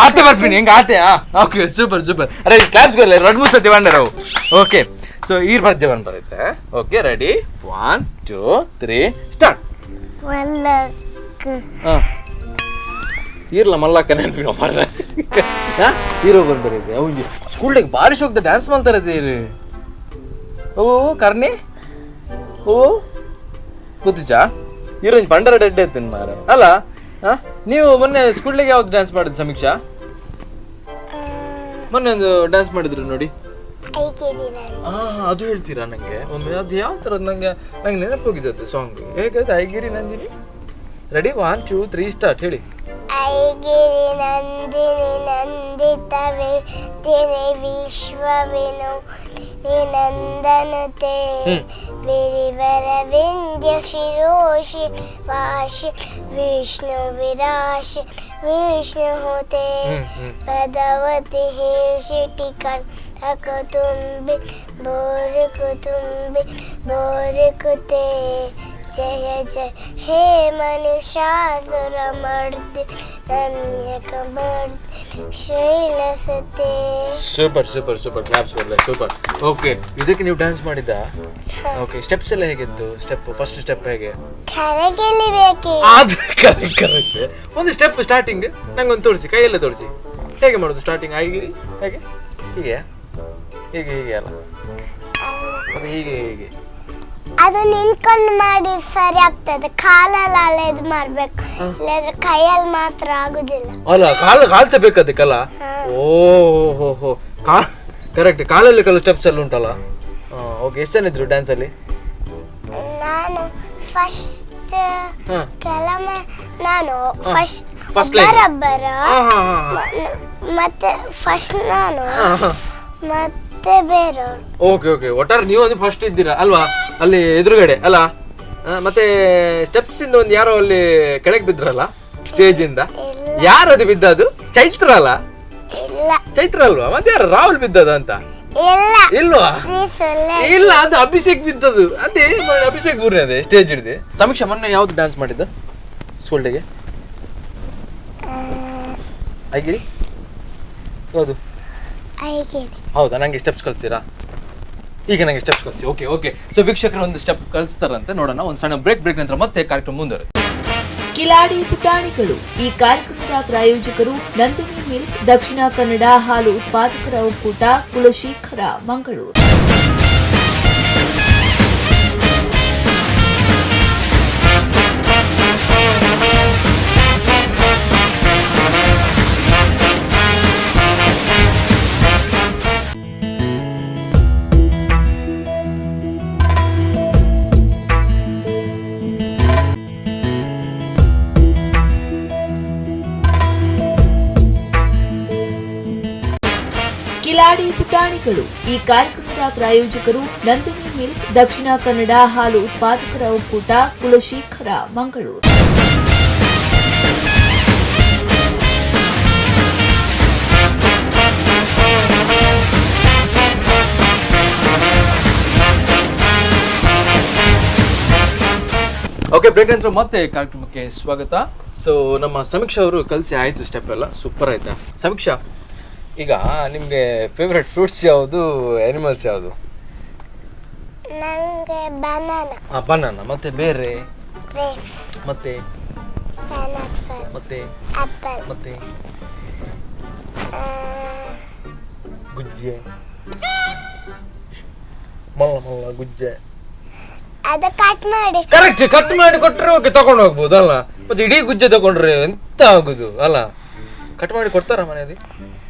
ಆತೆ ಬರ್ತೀನಿ ಹೆಂಗ ಆತೆ. Okay super super. ಅರೆ ಕ್ಲಾಪ್ಸ್ ಕೊರ್ಲೆ ಎರಡು ಮೂರು ಸತಿ ಬಂಡರವು. ಓಕೆ ಸೊ ಈ ಪದ್ಯ ಬಂದ್ ಬರುತ್ತೆ. Okay ready 1 2 3 start. ಮಲ್ಲಕ ಇರ್ಲ ಮಲ್ಲಕ್ಕ ನೆನಪಿನ ಮಾರ್ರೆ ಹೀರೋ ಬಂದ್ ಬರುತ್ತೆ. ಅವ್ನಿಗೆ ಸ್ಕೂಲ್ನಾಗ ಬಾರಿ ಶೋಕ್ದ ಡ್ಯಾನ್ಸ್ ಮಾಡ್ತಾರೆ ಅದೇ. ಓ ಕರ್ಣಿ ಓ ಗೊತ್ತಿಜಾ ಹೀರೋ ಪಂಡರ ಡೆಡ್ ಐತೇನು ಮಾರ ಅಲ್ಲ. ನೀವು ಮೊನ್ನೆ ಸ್ಕೂಲ್ನಾಗ ಯಾವ್ದು ಡ್ಯಾನ್ಸ್ ಮಾಡಿದ್ರಿ ಸಮೀಕ್ಷಾ? ಮೊನ್ನೆ ಒಂದು ಡ್ಯಾನ್ಸ್ ಮಾಡಿದ್ರು ನೋಡಿ. ಅದು ಹೇಳ್ತೀರಾ ನಂಗೆ ಒಮ್ಮೆ? ಅದು ಯಾವ ಥರದ್ದು ನಂಗೆ ನಂಗೆ ನೆನಪೋಗಿದೆ ಅದು ಸಾಂಗ್. ಹೇಗಾಯ್ತು ಐಗಿರಿ ನಂದಿನಿ? ರೆಡಿ 1 2 3 ಸ್ಟಾರ್ಟ್ ಹೇಳಿ. ಐಗಿರಿ ನಂದಿನಿ ನಂದಿತವೇ ತಿನಿ ವಿಶ್ವವಿನು ನಂದನುತೆ ವಿರಿವರ ವಿಂಧ್ಯ ಶಿರೋಷಿ ವಾಶಿ ವಿಷ್ಣು ವಿರಾಶಿ ವಿಷ್ಣುಹುತೆ ಪದವತಿ ಹೇಶಿಟಿ ಕಂಠಕ ತುಂಬಿ ಬೋರಿಕು ತುಂಬಿ ಬೋರಿಕುತೆ ಜಯ ಜಯ ಹೇ ಮನುಷಾಸುರ ಮರ್ದಿ ರಮ್ಯಕ ಮರ್ದಿ ಶೈಲಸತೆ. Super super super claps ಕೊಡ್ಲೆ super. Okay ಇದಕ್ಕೆ ನೀವು ಡ್ಯಾನ್ಸ್ ಮಾಡಿದ್ದ? ಓಕೆ ಸ್ಟೆಪ್ಸ್ ಎಲ್ಲ ಹೇಗಿತ್ತು? Step first step ಹೇಗೆ? ಅದು ಕರೆಕ್ಟ್ ಕರೆಕ್ಟ್. ಒಂದು ಸ್ಟೆಪ್ ಸ್ಟಾರ್ಟಿಂಗ್ ನಂಗೊಂದು ತೋರಿಸಿ, ಕೈಯಲ್ಲೇ ತೋರಿಸಿ ಹೇಗೆ ಮಾಡೋದು ಸ್ಟಾರ್ಟಿಂಗ್. ಆಗಿರಿ ಹೇಗೆ? ಹೀಗೆ ಹೀಗೆ ಹೀಗೆ ಅಲ್ಲ, ಅದು ಹೀಗೆ ಹೀಗೆ. ಅದು ನಿಂತ್ಕೊಂಡು ಮಾಡಿ ಸರಿ ಆಗ್ತದೆ, ಕಾಲಲ್ಲಿ ಅಲ್ಲ ಇದು ಮಾಡ್ಬೇಕು, ಇಲ್ಲಾಂದ್ರೆ ಕೈಯಲ್ಲಿ ಮಾತ್ರ ಆಗುದಿಲ್ಲ ಅಲ್ಲ. ಕಾಲು ಕಾಲ್ಸಬೇಕು ಅದಕ್ಕಲ್ಲ. ಓ ಹೋ ಹೋ ಕರೆಕ್ಟ್, ಕಾಲಲ್ಲಿ ಕೆಲವು ಸ್ಟೆಪ್ಸ್ ಎಲ್ಲ ಉಂಟಲ್ಲ. ಓಕೆ ಎಷ್ಟು ಜನ ಇದ್ರು ಡ್ಯಾನ್ಸ್ ಅಲ್ಲಿ? ನಾನು ಫಸ್ಟ್ ಕೆಲವೊಮ್ಮೆ ನಾನು ಫಸ್ಟ್ ಮತ್ತೆ ಫಸ್ಟ್ ನಾನು ಮತ್ತೆ ಬೇರೆ. ಓಕೆ ಓಕೆ ಒಟ್ಟಾರೆ ನೀವು ಒಂದು ಫಸ್ಟ್ ಇದ್ದೀರಾ ಅಲ್ವಾ ಅಲ್ಲಿ ಎದುರುಗಡೆ ಅಲ್ಲ? ಮತ್ತೆ ಸ್ಟೆಪ್ಸ್ ಇಂದ ಒಂದು ಯಾರೋ ಅಲ್ಲಿ ಕೆಳಗೆ ಬಿದ್ರಲ್ಲ ಸ್ಟೇಜ್ ಇಂದ, ಯಾರು ಅದು ಬಿದ್ದದು? ಚೈತ್ರ ಅಲ್ಲ? ಚೈತ್ರ ಅಲ್ವಾ? ಮತ್ತೆ ಯಾರು? ರಾಹುಲ್ ಬಿದ್ದದ ಅಂತ? ಇಲ್ವಾ? ಇಲ್ಲ, ಅದು ಅಭಿಷೇಕ್ ಬಿದ್ದದು. ಅದೇ ಅಭಿಷೇಕ್ ಬೂರ್ನೆ ಅದೇ ಸ್ಟೇಜ್ ಹಿಡಿದೆ. ಸಮೀಕ್ಷಾ ಮೊನ್ನೆ ಯಾವ್ದು ಡ್ಯಾನ್ಸ್ ಮಾಡಿದ್ದ ಸ್ಕೂಲ್ ಡೇಗೆ? ಐಗಿರಿ ಯಾವುದು? ಐಗಿರಿ. ಹೌದಾ? ನನಗೆ ಸ್ಟೆಪ್ಸ್ ಕಲಿಸ್ತೀರಾ? ಈಗ ನನಗೆ ಸ್ಟೆಪ್ಸ್ ಕಲಿಸಿ. Okay okay. So ವೀಕ್ಷಕರು ಒಂದು ಸ್ಟೆಪ್ ಕಲಿಸ್ತಾರಂತೆ, ನೋಡೋಣ. ಒಂದು ಸಣ್ಣ ಬ್ರೇಕ್, ಬ್ರೇಕ್ ನಂತರ ಮತ್ತೆ ಕಾರ್ಯಕ್ರಮ ಮುಂದುವರೆಯುತ್ತೆ. ಕಿಲಾಡಿ ಪುಟಾಣಿಗಳು ಈ ಕಾರ್ಯಕ್ರಮದ ಪ್ರಾಯೋಜಕರು ನಂದಿನಿ ಮಿಲ್ಕ್, ದಕ್ಷಿಣ ಕನ್ನಡ ಹಾಲು ಉತ್ಪಾದಕರ ಒಕ್ಕೂಟ, ಕುಲಶೇಖರ, ಮಂಗಳೂರು. ಕಿಲಾಡಿ ಪುಟಾಣಿಗಳು ಈ ಕಾರ್ಯಕ್ರಮದ ಪ್ರಾಯೋಜಕರು ನಂದಿನಿ ಮಿಲ್ಕ್, ದಕ್ಷಿಣ ಕನ್ನಡ ಹಾಲು ಉತ್ಪಾದಕರ ಒಕ್ಕೂಟ, ಕುಲಶೇಖರ, ಮಂಗಳೂರು. ಓಕೆ, ಬ್ರೇಕ್ ನಂತರ ಮತ್ತೆ ಕಾರ್ಯಕ್ರಮಕ್ಕೆ ಸ್ವಾಗತ. ಸೊ ನಮ್ಮ ಸಮೀಕ್ಷಾ ಅವರು ಕಲಿಸಿ ಆಯಿತು ಸ್ಟೆಪ್ ಎಲ್ಲ, ಸೂಪರ್ ಆಯ್ತಾ ಸಮೀಕ್ಷಾ? ಈಗ ನಿಮಗೆ ಫೇವ್ರೆಟ್ ಫ್ರೂಟ್ಸ್ ಯಾವುದು, ಆನಿಮಲ್ಸ್ ಯಾವುದು? ನನಗೆ ಬನಾನಾ. ಬನಾನಾ. ಮತ್ತೆ ಬೇರೆ? ಗ್ರೇಪ್ಸ್. ಮತ್ತೆ? ಪೈನಾಪಲ್. ಮತ್ತೆ? ಆಪಲ್. ಮತ್ತೆ? ಗುಜ್ಜೆ, ಮಲ್ಲ ಮಲ್ಲ ಗುಜ್ಜೆ. ಅದು ಕಟ್ ಮಾಡಿ. ಕರೆಕ್ಟ್, ಕಟ್ ಮಾಡಿ ಕೊಟ್ಟರೆ ಓಕೆ, ತಗೊಂಡು ಹೋಗ್ಬೋದು ಅಲ್ಲ? ಮತ್ತೆ ಇಡೀ ಗುಜ್ಜೆ ತಗೊಂಡ್ರೆ ಎಂತ ಆಗುದು ಅಲ್ಲ? ಕಟ್ ಮಾಡಿ ಕೊಡ್ತಾರ ಮನೆಯಲ್ಲಿ?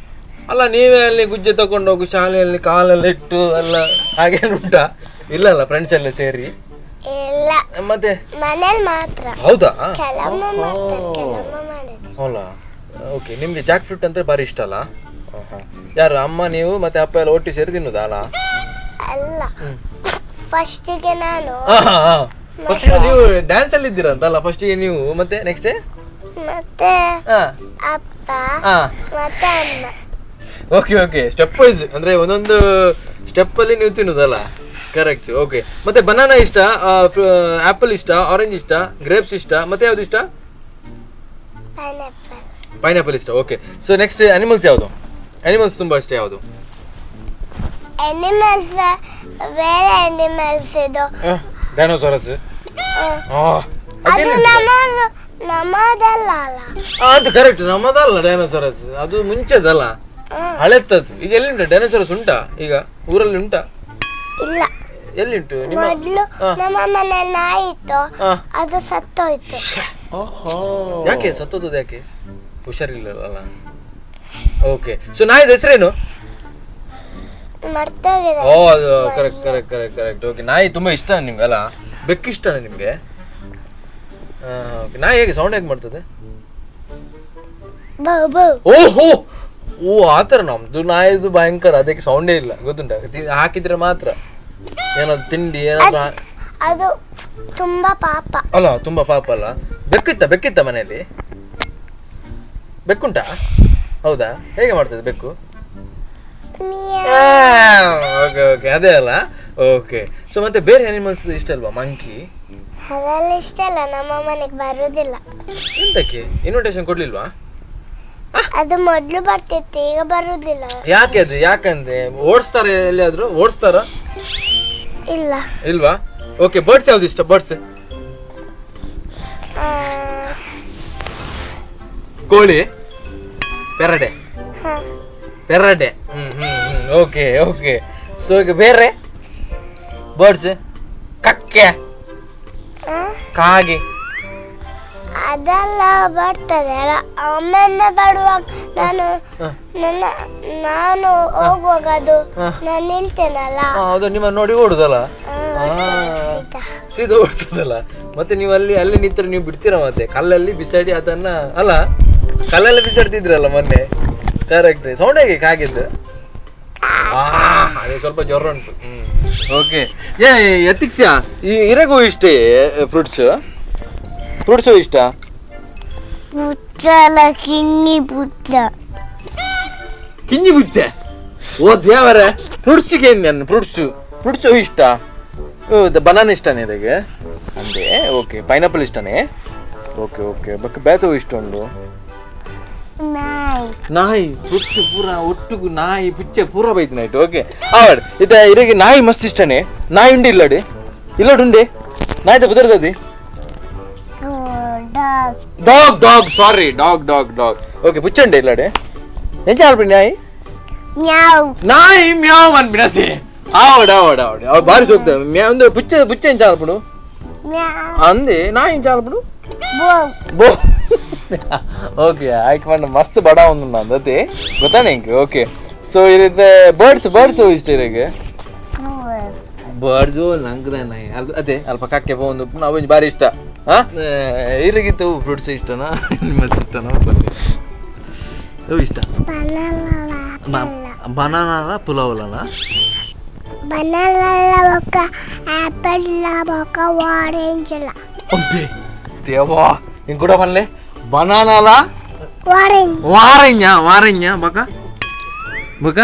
ಅಲ್ಲ, ನೀವೇ ಅಲ್ಲಿ ಗುಜ್ಜೆ ತಗೊಂಡು ಹೋಗು ಶಾಲೆಯಲ್ಲಿ ಕಾಲೆಲ್ಲ ಇಟ್ಟು ಎಲ್ಲ ಹಾಗೇನು ಉಂಟಾ? ಇಲ್ಲ ಅಲ್ಲ, ಫ್ರೆಂಡ್ಸ್ ಎಲ್ಲ ಸೇರಿ? ಇಲ್ಲ. ಮತ್ತೆ? ಮನೇಲಿ ಮಾತ್ರ. ಹೌದಾ? ಕೆಲವೊಮ್ಮೆ ಮಾಡ್ತಾರೆ, ಕೆಲವೊಮ್ಮೆ ಮಾಡಿದ್ರೆ. ಹೌದಾ? ಓಕೆ. ನಿಮಗೆ ಜಾಕ್ ಫ್ರೂಟ್ ಅಂದ್ರೆ ಭಾರಿ ಇಷ್ಟ ಅಲ್ಲ? ಯಾರು ಅಮ್ಮ, ನೀವು ಮತ್ತೆ ಅಪ್ಪ ಎಲ್ಲ ಒಟ್ಟು ಸೇರಿ ತಿನ್ನುದಾ ಅಲ್ಲ? ಅಲ್ಲ, ಫಸ್ಟಿಗೆ ನಾನು. ಫಸ್ಟ್ ನೀವು ಡ್ಯಾನ್ಸ್ ಅಲ್ಲಿ ಇದ್ದೀರಾ ಅಂತಲ್ಲ, ಫಸ್ಟಿಗೆ ನೀವು, ಮತ್ತೆ ನೆಕ್ಸ್ಟ್? ಮತ್ತೆ ಅಪ್ಪ, ಮತ್ತೆ ಅಮ್ಮ. Okay okay, step wise ಅಂದ್ರೆ ಒಂದೊಂದು ಸ್ಟೆಪ್ ಅಲ್ಲಿ ನೀವು ತಿನ್ನುದಲ್ಲ, ಕರೆಕ್ಟ್. ಓಕೆ, ಮತ್ತೆ ಬನಾನಾ ಇಷ್ಟ, ಆಪಲ್ ಇಷ್ಟ, ಆರೆಂಜ್ ಇಷ್ಟ, ಗ್ರೇಪ್ಸ್ ಇಷ್ಟ, ಮತ್ತೆ ಯಾವ್ದು ಇಷ್ಟ? ಪೈನಾಪಲ್. ಪೈನಾಪಲ್ ಇಷ್ಟ. Okay, so next animals ಯಾವುದು? ಅನಿಮಲ್ಸ್ ತುಂಬಾ ಇಷ್ಟ ಯಾವುದು? ಅನಿಮಲ್ಸ್ ಬೇರೆ ಅನಿಮಲ್ಸ್ ಇದು ಡೈನೋಸಾರಸ್. ಅದು ನಮ್ಮದಲ್ಲ ಅಲ್ಲ? ಅದು ಕರೆಕ್ಟ್, ನಮ್ಮದಲ್ಲ ಡೈನೋಸಾರಸ್, ಅದು ಮುಂಚೆದಲ್ಲ, ಹಳೆತ್ತದ್ದು. ಈಗ ಎಲ್ಲಿ ಉಂಟಾ ಡೈನೋಸಾರಸ್? ಉಂಟಾ ಈಗ ಊರಲ್ಲಿ ಉಂಟಾ? ಇಲ್ಲ. ಎಲ್ಲಿ ಉಂಟು ನಿಮ್ಮ? ಮೊದಲು ನಮ್ಮ ಮನೆ ನಾಯಿ ಇತ್ತು, ಅದು ಸತ್ತೋಯ್ತು. ಯಾಕೆ ಸತ್ತೋದು? ಯಾಕೆ ಹುಷಾರಿಲ್ಲ ಅಲ್ಲ? ಓಕೆ, ಸೊ ನಾಯಿದ ಹೆಸರೇನು? ಮರ್ತೋಗಿದೆ. ಓ, ಅದು correct correct correct correct. Okay, ನಾಯಿ ತುಂಬಾ ಇಷ್ಟ ನಿಮ್ಗೆ ಅಲ್ಲ? ಬೆಕ್ಕು ಇಷ್ಟನಾ ನಿಮ್ಗೆ? ನಾಯಿ ಹೇಗೆ ಸೌಂಡ್ ಹೇಗೆ ಮಾಡ್ತದೆ? ಓಹೋ, ಓ ಆ ಥರ. ನಮ್ದು ನಾಯಿದು ಭಯಂಕರ, ಅದಕ್ಕೆ ಸೌಂಡೇ ಇಲ್ಲ ಗೊತ್ತುಂಟ? ಹಾಕಿದ್ರೆ ಮಾತ್ರ ಏನಾದ್ರು ತಿಂಡಿ ಏನಾದ್ರು. ಅದು ತುಂಬಾ ಪಾಪ ಅಲ್ಲ? ತುಂಬಾ ಪಾಪ ಅಲ್ಲ? ಬೆಕ್ಕಿತ್ತ? ಬೆಕ್ಕಿತ್ತ ಮನೆಯಲ್ಲಿ? ಬೆಕ್ಕುಂಟಾ? ಹೌದಾ? ಹೇಗೆ ಮಾಡ್ತದೆ ಬೆಕ್ಕು? ಓಕೆ ಓಕೆ, ಅದೇ ಅಲ್ಲ. ಓಕೆ, ಸೊ ಮತ್ತೆ ಬೇರೆ ಅನಿಮಲ್ಸ್ ಇಷ್ಟ ಅಲ್ವಾ? ಮಂಕಿ ಅದೆಲ್ಲ ಇಷ್ಟ ಅಲ್ಲ, ನಮ್ಮ ಮನೆಗೆ ಬರುದಿಲ್ಲ. ಎಂತಕ್ಕೆ? ಇನ್ವಿಟೇಷನ್ ಕೊಡ್ಲಿಲ್ವಾ? ಅದು ಮೊದಲು ಬರ್ತಿತ್ತು, ಈಗ ಬರುದಿಲ್ಲ. ಯಾಕೆ ಅದು? ಯಾಕಂದ್ರೆ ಓಡಿಸ್ತಾರೆ ಎಲ್ಲಿಯಾದ್ರೂ? ಓಡಿಸ್ತಾರ? ಇಲ್ಲ. ಇಲ್ವಾ? ಓಕೆ, ಬರ್ಡ್ಸ್ ಯಾವ್ದು ಇಷ್ಟ? ಬರ್ಡ್ಸ್? ಕೋಳಿ, ಪೆರಡೆ. ಪೆರಡೆ. ಹ್ಮ್ ಹ್ಮ್ ಹ್ಮ್. Okay okay. So ಈಗ ಬೇರೆ ಬರ್ಡ್ಸ್? ಕಕ್ಕೆ, ಕಾಗೆ ಅದೆಲ್ಲ ಬರ್ತದೆ ಅಲ್ಲ. ಒಮ್ಮೊಮ್ಮೆ ಬರುವಾಗ ನಾನು ನನ್ನ ನಾನು ಹೋಗುವಾಗ ಅದು ನಾನು ನಿಲ್ತೇನಲ್ಲ, ಅದು ನಿಮ್ಮ ನೋಡಿ ಓಡುದಲ್ಲ, ಸೀದಾ ಓಡ್ತದಲ್ಲ. ಮತ್ತೆ ನೀವು ಅಲ್ಲಿ ಅಲ್ಲಿ ನಿಂತರೆ ನೀವು ಬಿಡ್ತೀರಾ? ಮತ್ತೆ ಕಲ್ಲಲ್ಲಿ ಬಿಸಾಡಿ ಅದನ್ನ ಅಲ್ಲ, ಕಲ್ಲಲ್ಲಿ ಬಿಸಾಡ್ತಿದ್ರಲ್ಲ ಮೊನ್ನೆ, ಕರೆಕ್ಟ್. ಸೌಂಡ್ ಹೇಗೆ ಕಾಗಿದ್ದು? ಅದೇ ಸ್ವಲ್ಪ ಜ್ವರ ಉಂಟು. ಓಕೆ, ಏ ಎತ್ತಿಕ್ಸ್ಯಾ ಈ ಇರಗೂ ಇಷ್ಟೇ ಫ್ರೂಟ್ಸ್? ಫ್ರೂಟ್ಸು ಇಷ್ಟ? ಕಿಂಗಿ ಬುಚ್ಚ. ಕಿಂಜಿ ಬುಚ್ಚೆ? ಓ ದೇವರೇ, ಫ್ರೂಟ್ಸಿಗೆ ನನ್ನ ಫ್ರೂಟ್ಸು ಫ್ರೂಟ್ಸು ಇಷ್ಟ. ಬನಾನ ಇಷ್ಟನೇ ಇದಕ್ಕೆ ಅಂದೆ. ಓಕೆ, ಪೈನಾಪಲ್ ಇಷ್ಟನೇ. ಓಕೆ ಓಕೆ, ಬಕ್ ಬೇತು ಇಷ್ಟ ಉಂಟು. ನಾಯಿ. ನಾಯಿ ಪುಚ್ಚು ಪೂರ ಒಟ್ಟುಗು ನಾಯಿ ಪುಚ್ಚೆ ಪೂರ ಬೈತು ನೈಟ್. ಓಕೆ ಆವಡ್ ಇತ್ತ ಇರಗೆ ನಾಯಿ ಮಸ್ತ್ ಇಷ್ಟನೇ. ನಾಯಿ ಉಂಡೆ ಇಲ್ಲಡೆ ಇಲ್ಲಡು ಉಂಡೆ Naidu ಬುದರ್ದದಿ Dog. Dog dog sorry dog dog dog. Okay ಪುಚ್ಚಂಡೆ ಇಲ್ಲಡೆ ಎಂಚ ಆಲ್ಪಿ ನಾಯಿ? ಮ್ಯಾವ್. ನಾಯಿ ಮ್ಯಾವ್ ಅನ್ಬಿನತಿ. ಆವಡ್ ಆವಡ್ ಆವಡ್ ಅವ್ ಬಾರಿ ಸೋಕ್ತ ಮ್ಯಾವ್ ಒಂದು ಪುಚ್ಚೆ ಪುಚ್ಚೆ ಎಂಚ ಆಲ್ಪುಡು ಅಂದೆ ನಾಯಿ ಎಂಚ ಆಲ್ಪುಡು ಬೋ ಬೋ. ಓಕೆ ಆಯ್ಕೆ ಮಾಡಿ ಮಸ್ತ್ ಬಡ ಒಂದು ಅಂದತೆ ಗೊತ್ತಾನೆ ಇಂಕ್. ಓಕೆ ಸೊ ಇರುತ್ತೆ ಬರ್ಡ್ಸ್ ಬರ್ಡ್ಸ್ ಇಷ್ಟ ಇರಗೆ ಬರ್ಡ್ಸು ನಂಗೆ ನಾಯಿ ಅದೇ ಅಲ್ಪ ಕಕ್ಕೆ ಒಂದು ನಾವು ಭಾರಿ ಇಷ್ಟ. ಹಾಂ ಇರಗಿತ್ತು ಫ್ರೂಟ್ಸ್ ಇಷ್ಟನಾ ಅನಿಮಲ್ಸ್ ಇಷ್ಟನಾ ಬನ್ನಿ ಅವು ಇಷ್ಟ? ಬನಾನಾ ಪುಲಾವ್ಲನಾ? ಬನಾನಾ ಬೊಕ್ಕ ಆಪಲ್ ಬೊಕ್ಕ ಆರೆಂಜ್ ಲ. ಅಂತೆ ದೇವಾ ಇಂಗ್ ಕೂಡ ಪನ್ಲೆ ಬನಾನಾಲ ಆರೆಂಜ್ ವಾರೆಂಜಾ ವಾರೆಂಜಾ ಬೊಕ್ಕ ಬೊಕ್ಕ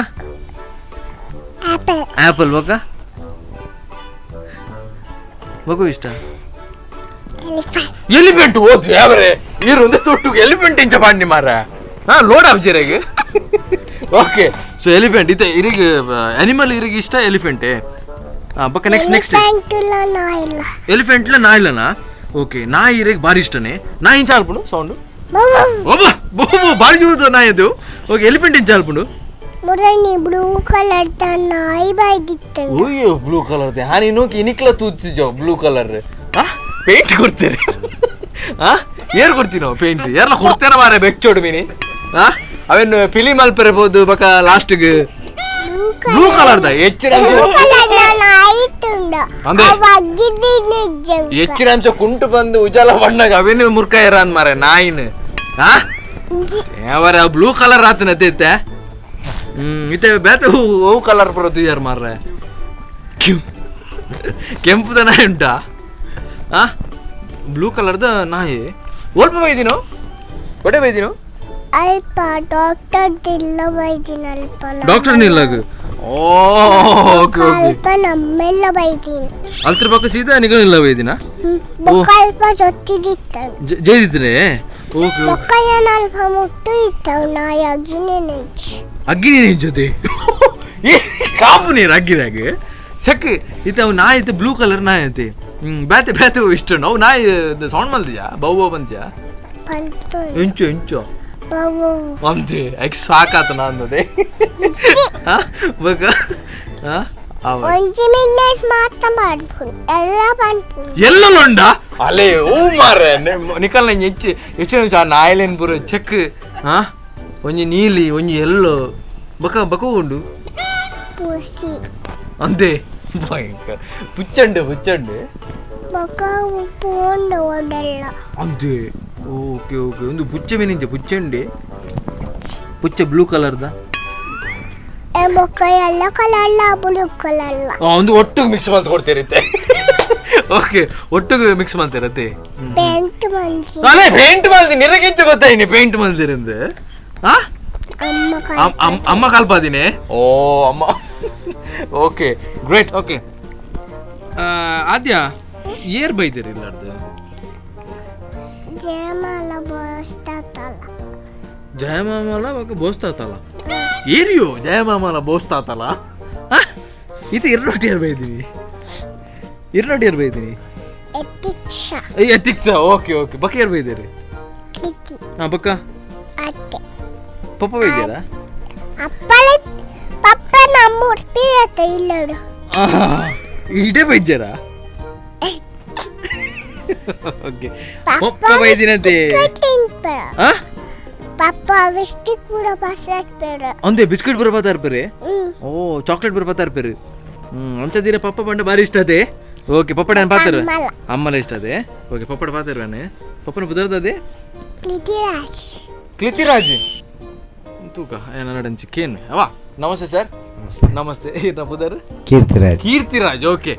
ಆಪಲ್ ಆಪಲ್ ಬೊಕ್ಕ ಬೊಕ್ಕ ಇಷ್ಟ ಎಲಿಫೆಂಟ್. ಎಲಿಫೆಂಟ್ ಓದು ಯಾವರೆ ಈರು ಒಂದು ತೊಟ್ಟು ಎಲಿಫೆಂಟ್ ಇಂಚ ಪಾಂಡಿ ಮಾರ ಹಾ load of okay so elephant ಇತ್ತೆ ಇರಿಗೆ ಅನಿಮಲ್ ಇರಿಗೆ ಇಷ್ಟ ಎಲಿಫೆಂಟೇ. ಬೊಕ್ಕ next next ಎಲಿಫೆಂಟ್ಲ ನಾಯಿಲನಾ? Okay ನಾಯಿ ಇರಿಗೆ ಭಾರಿ ಇಷ್ಟನೇ. ನಾಯಿ ಇಂಚ ಆಲ್ಪುಂಡು ಸೌಂಡು ಒಬ್ಬ ಬೋ ಭಾರಿ ಜೋರು ನಾಯಿ ಅದು. ಓಕೆ ಎಲಿಫೆಂಟ್ ಇಂಚ ಆಲ್ಪುಂಡು ಮುರನಿ ಬ್ಲೂ ಕಲರ್ the ನಾಯಿ ಬೈದಿತ್ತು. ಓಯ್ಯೋ ಬ್ಲೂ ಕಲರ್ ದೆ ಹಾನಿ ನೋಕಿ ಇನಿಕ್ಲ ತೂತಿಜೋ ಬ್ಲೂ ಕಲರ್. ಆ ಪೇಂಟ್ ಕೊಡ್ತೀರಿ? ಆ ಏರ್ ಕೊಡ್ತೀವಿ ನಾವು ಪೇಂಟ್ ಏರ್ಲ ಕೊಡ್ತೇನೆ ಮಾರೆ ಬೆಚ್ಚೋಡು ಮೀನಿ. ಆ ಅವೇನು ಫಿಲಿಮ್ ಅಲ್ಪೆರಬಹುದು ಬಕ ಲಾಸ್ಟ್ಗೆ blue colour the ಹೆಚ್ಚಿನ ಕುಂಟು ಬಂದು ಉಜಾಲ ಬಣ್ಣಗ ಅವೇನು ಮುರ್ಕ ಇರ ಮಾರೆ ನಾಯಿನ. ಆ ಯಾವರ ಬ್ಲೂ ಕಲರ್ ಆತನ ಅತ್ತೆ ಇತ್ತೆ ಬೇತೆ ಹೂ ಕಲರ್ ಬರೋದು ಯಾರು ಮಾರ್ರೆ ಕೆಂಪುದ ನಾಯಿ ಉಂಟಾ? ಆ ಬ್ಲೂ ಕಲರ್ದ ನಾಯಿ ಒಲ್ಪ ಬೈದಿನೋ ಒಡೆ ಬೈದಿನೋ? ಅಲ್ಪ ಡಾಕ್ಟರ್ ಇಲ್ಲ ಬೈದಿನ ಅಲ್ಪ ಡಾಕ್ಟರ್ ನಿಲ್ಲಾಗ. ಓ ಓಕೆ ಓಕೆ ಅಲ್ಪ ನಮ್ಮೆಲ್ಲ ಬೈದಿನ ಅಲ್ತ್ರ ಪಕ್ಕ ಸೀದಾ ನಿಗನಿಲ್ಲ ಬೈದಿನ ಬೊಕ್ಕ ಅಲ್ಪ ಜೊತ್ತಿದಿತ್ತ ಜೈದಿತ್ತನೆ. ಓಕೆ ಬೊಕ್ಕ ಏನ ಅಲ್ಪ ಮುಟ್ಟು ಇತ್ತವು ನಾಯಿ ಅಗ್ಗಿನೇ ನೆಂಚಿ ಅಗ್ಗಿನೇ ನೆಂಚತೆ ಏ ಕಾಪು ನೀರು ಅಗ್ಗಿದಾಗ ಸಕ್ ಇತ್ತ ಅವು ನಾಯಿ ಇತ್ತು ಬ್ಲೂ ಕಲರ್ ನಾಯಿ ಐತಿ. ಬ್ಯಾತೆ ಬ್ಯಾತೆ ಇಷ್ಟ ನಾವು ನಾಯಿ ಸೌಂಡ್ ಮಲ್ದಿಯಾ ಬೌ ಬೌ ಬಂದ್ಯಾ ಇಂಚು ಇಂಚು ಅಂತೆ ಐಕ್ ಸಾಕಾತ ಅಂದದೆ ಎಲ್ಲ ಉಂಡ ಅಲೆ ಹೂ ಮಾರೆ ನಿಕಲ್ನ ಹೆಚ್ಚು ಹೆಚ್ಚು ನಿಮಿಷ ನಾಯಿಲೇನು ಪೂರ ಚೆಕ್. ಹಾ ಒಂಜಿ ನೀಲಿ ಒಂಜಿ ಎಲ್ಲೋ ಬಕ ಬಕ ಉಂಡು ಅಂತೆ ಭಯಂಕರ ಪುಚ್ಚಂಡು ಪುಚ್ಚಂಡು ಅಂತೆ. ಓಕೆ ಓಕೆ ಒಂದು ಪುಚ್ಚೆ ಮೀನಿಂಚೆ ಪುಚ್ಚಂಡೆ ಪುಚ್ಚೆ ಬ್ಲೂ ಕಲರ್ದ ಒಂದು ಒಟ್ಟಿಗೆ ಮಿಕ್ಸ್ ಮಾಡಿ ಕೊಡ್ತೀರತ್ತೆ. ಓಕೆ ಒಟ್ಟಿಗೆ ಮಿಕ್ಸ್ ಮಾಡ್ತಿರತ್ತೆ. ಅದೇ ಪೇಂಟ್ ಮಾಡ್ತೀನಿ ನಿರಗಿಂಚು ಗೊತ್ತಾಯ್ನಿ ಪೇಂಟ್ ಮಾಡ್ತೀರಂದು. ಅಮ್ಮ ಕಲ್ಪಾದಿನಿ ಓ ಅಮ್ಮ. Okay great. Okay ಆದ್ಯ ಏರ್ ಬೈದಿರಿ ಇಲ್ಲಾರ್ದು? ಜಯಮಾಲ ಬೋಸ್ತಾತಲ್ಲ. ಜಯಮಾಮಲ ಬೊಕ್ಕ ಬೋಸ್ತಾತಲ್ಲ ಏರಿಯೋ ಜಯಮಾಮಲ ಬೋಸ್ತಾತಲ್ಲ ಇದು ಇರ್ನೋಟಿ ಏರ್ ಬೈದಿನಿ ಇರ್ನೋಟಿ ಏರ್ ಬೈದಿನಿ ethics. Okay okay ಬಕ್ಕ ಏರ್ ಬೈದಿರಿ? ಹಾಂ ಬಕ್ಕ ಪಪ್ಪ ಬೈದ್ಯಾರ? ಪಪ್ಪ ನಮ್ಮ ಉಡುಪಿ ಇಲ್ಲಡು ಇಡೇ ಬೈದ್ಯಾರ? ಓಕೆ ಪಪ್ಪ ಬೈದಿನಂತೆ. ಪಪ್ಪ ಬಿಸ್ಕಿಟ್ ಪೂರ ಪಾಸಾರ್ಪೇರು. ಅಂದೆ ಬಿಸ್ಕಿಟ್ ಪೂರ ಪಾತಾರ್ಪೇರು? ಓ ಚಾಕ್ಲೇಟ್ ಪೂರ ಪಾತಾರ್ಪೇರು. ಅಂಚದಿರ ಪಪ್ಪ ಬಂಡ ಭಾರಿ ಇಷ್ಟ ಅದೇ. ಓಕೆ ಪಪ್ಪಡ ಪಾತಾರ ಅಮ್ಮಲ ಇಷ್ಟ ಅದೇ. ಓಕೆ ಪಪ್ಪಡ ಪಾತಾರ್ವಾನೆ ಪಪ್ಪನ ಬುದರ್ದದೆ ಕ್ಲಿತಿರಾಜ್. ಕ್ಲಿತಿರಾಜ್ ತೂಕ ಏನಂಚಿ ಕೇನ್ ಅವಾ. ನಮಸ್ತೆ ಸರ್. ನಮಸ್ತೆ. ಏನ ಬುದರ್? ಕೀರ್ತಿರಾಜ್. ಕೀರ್ತಿರಾಜ್ ಓಕೆ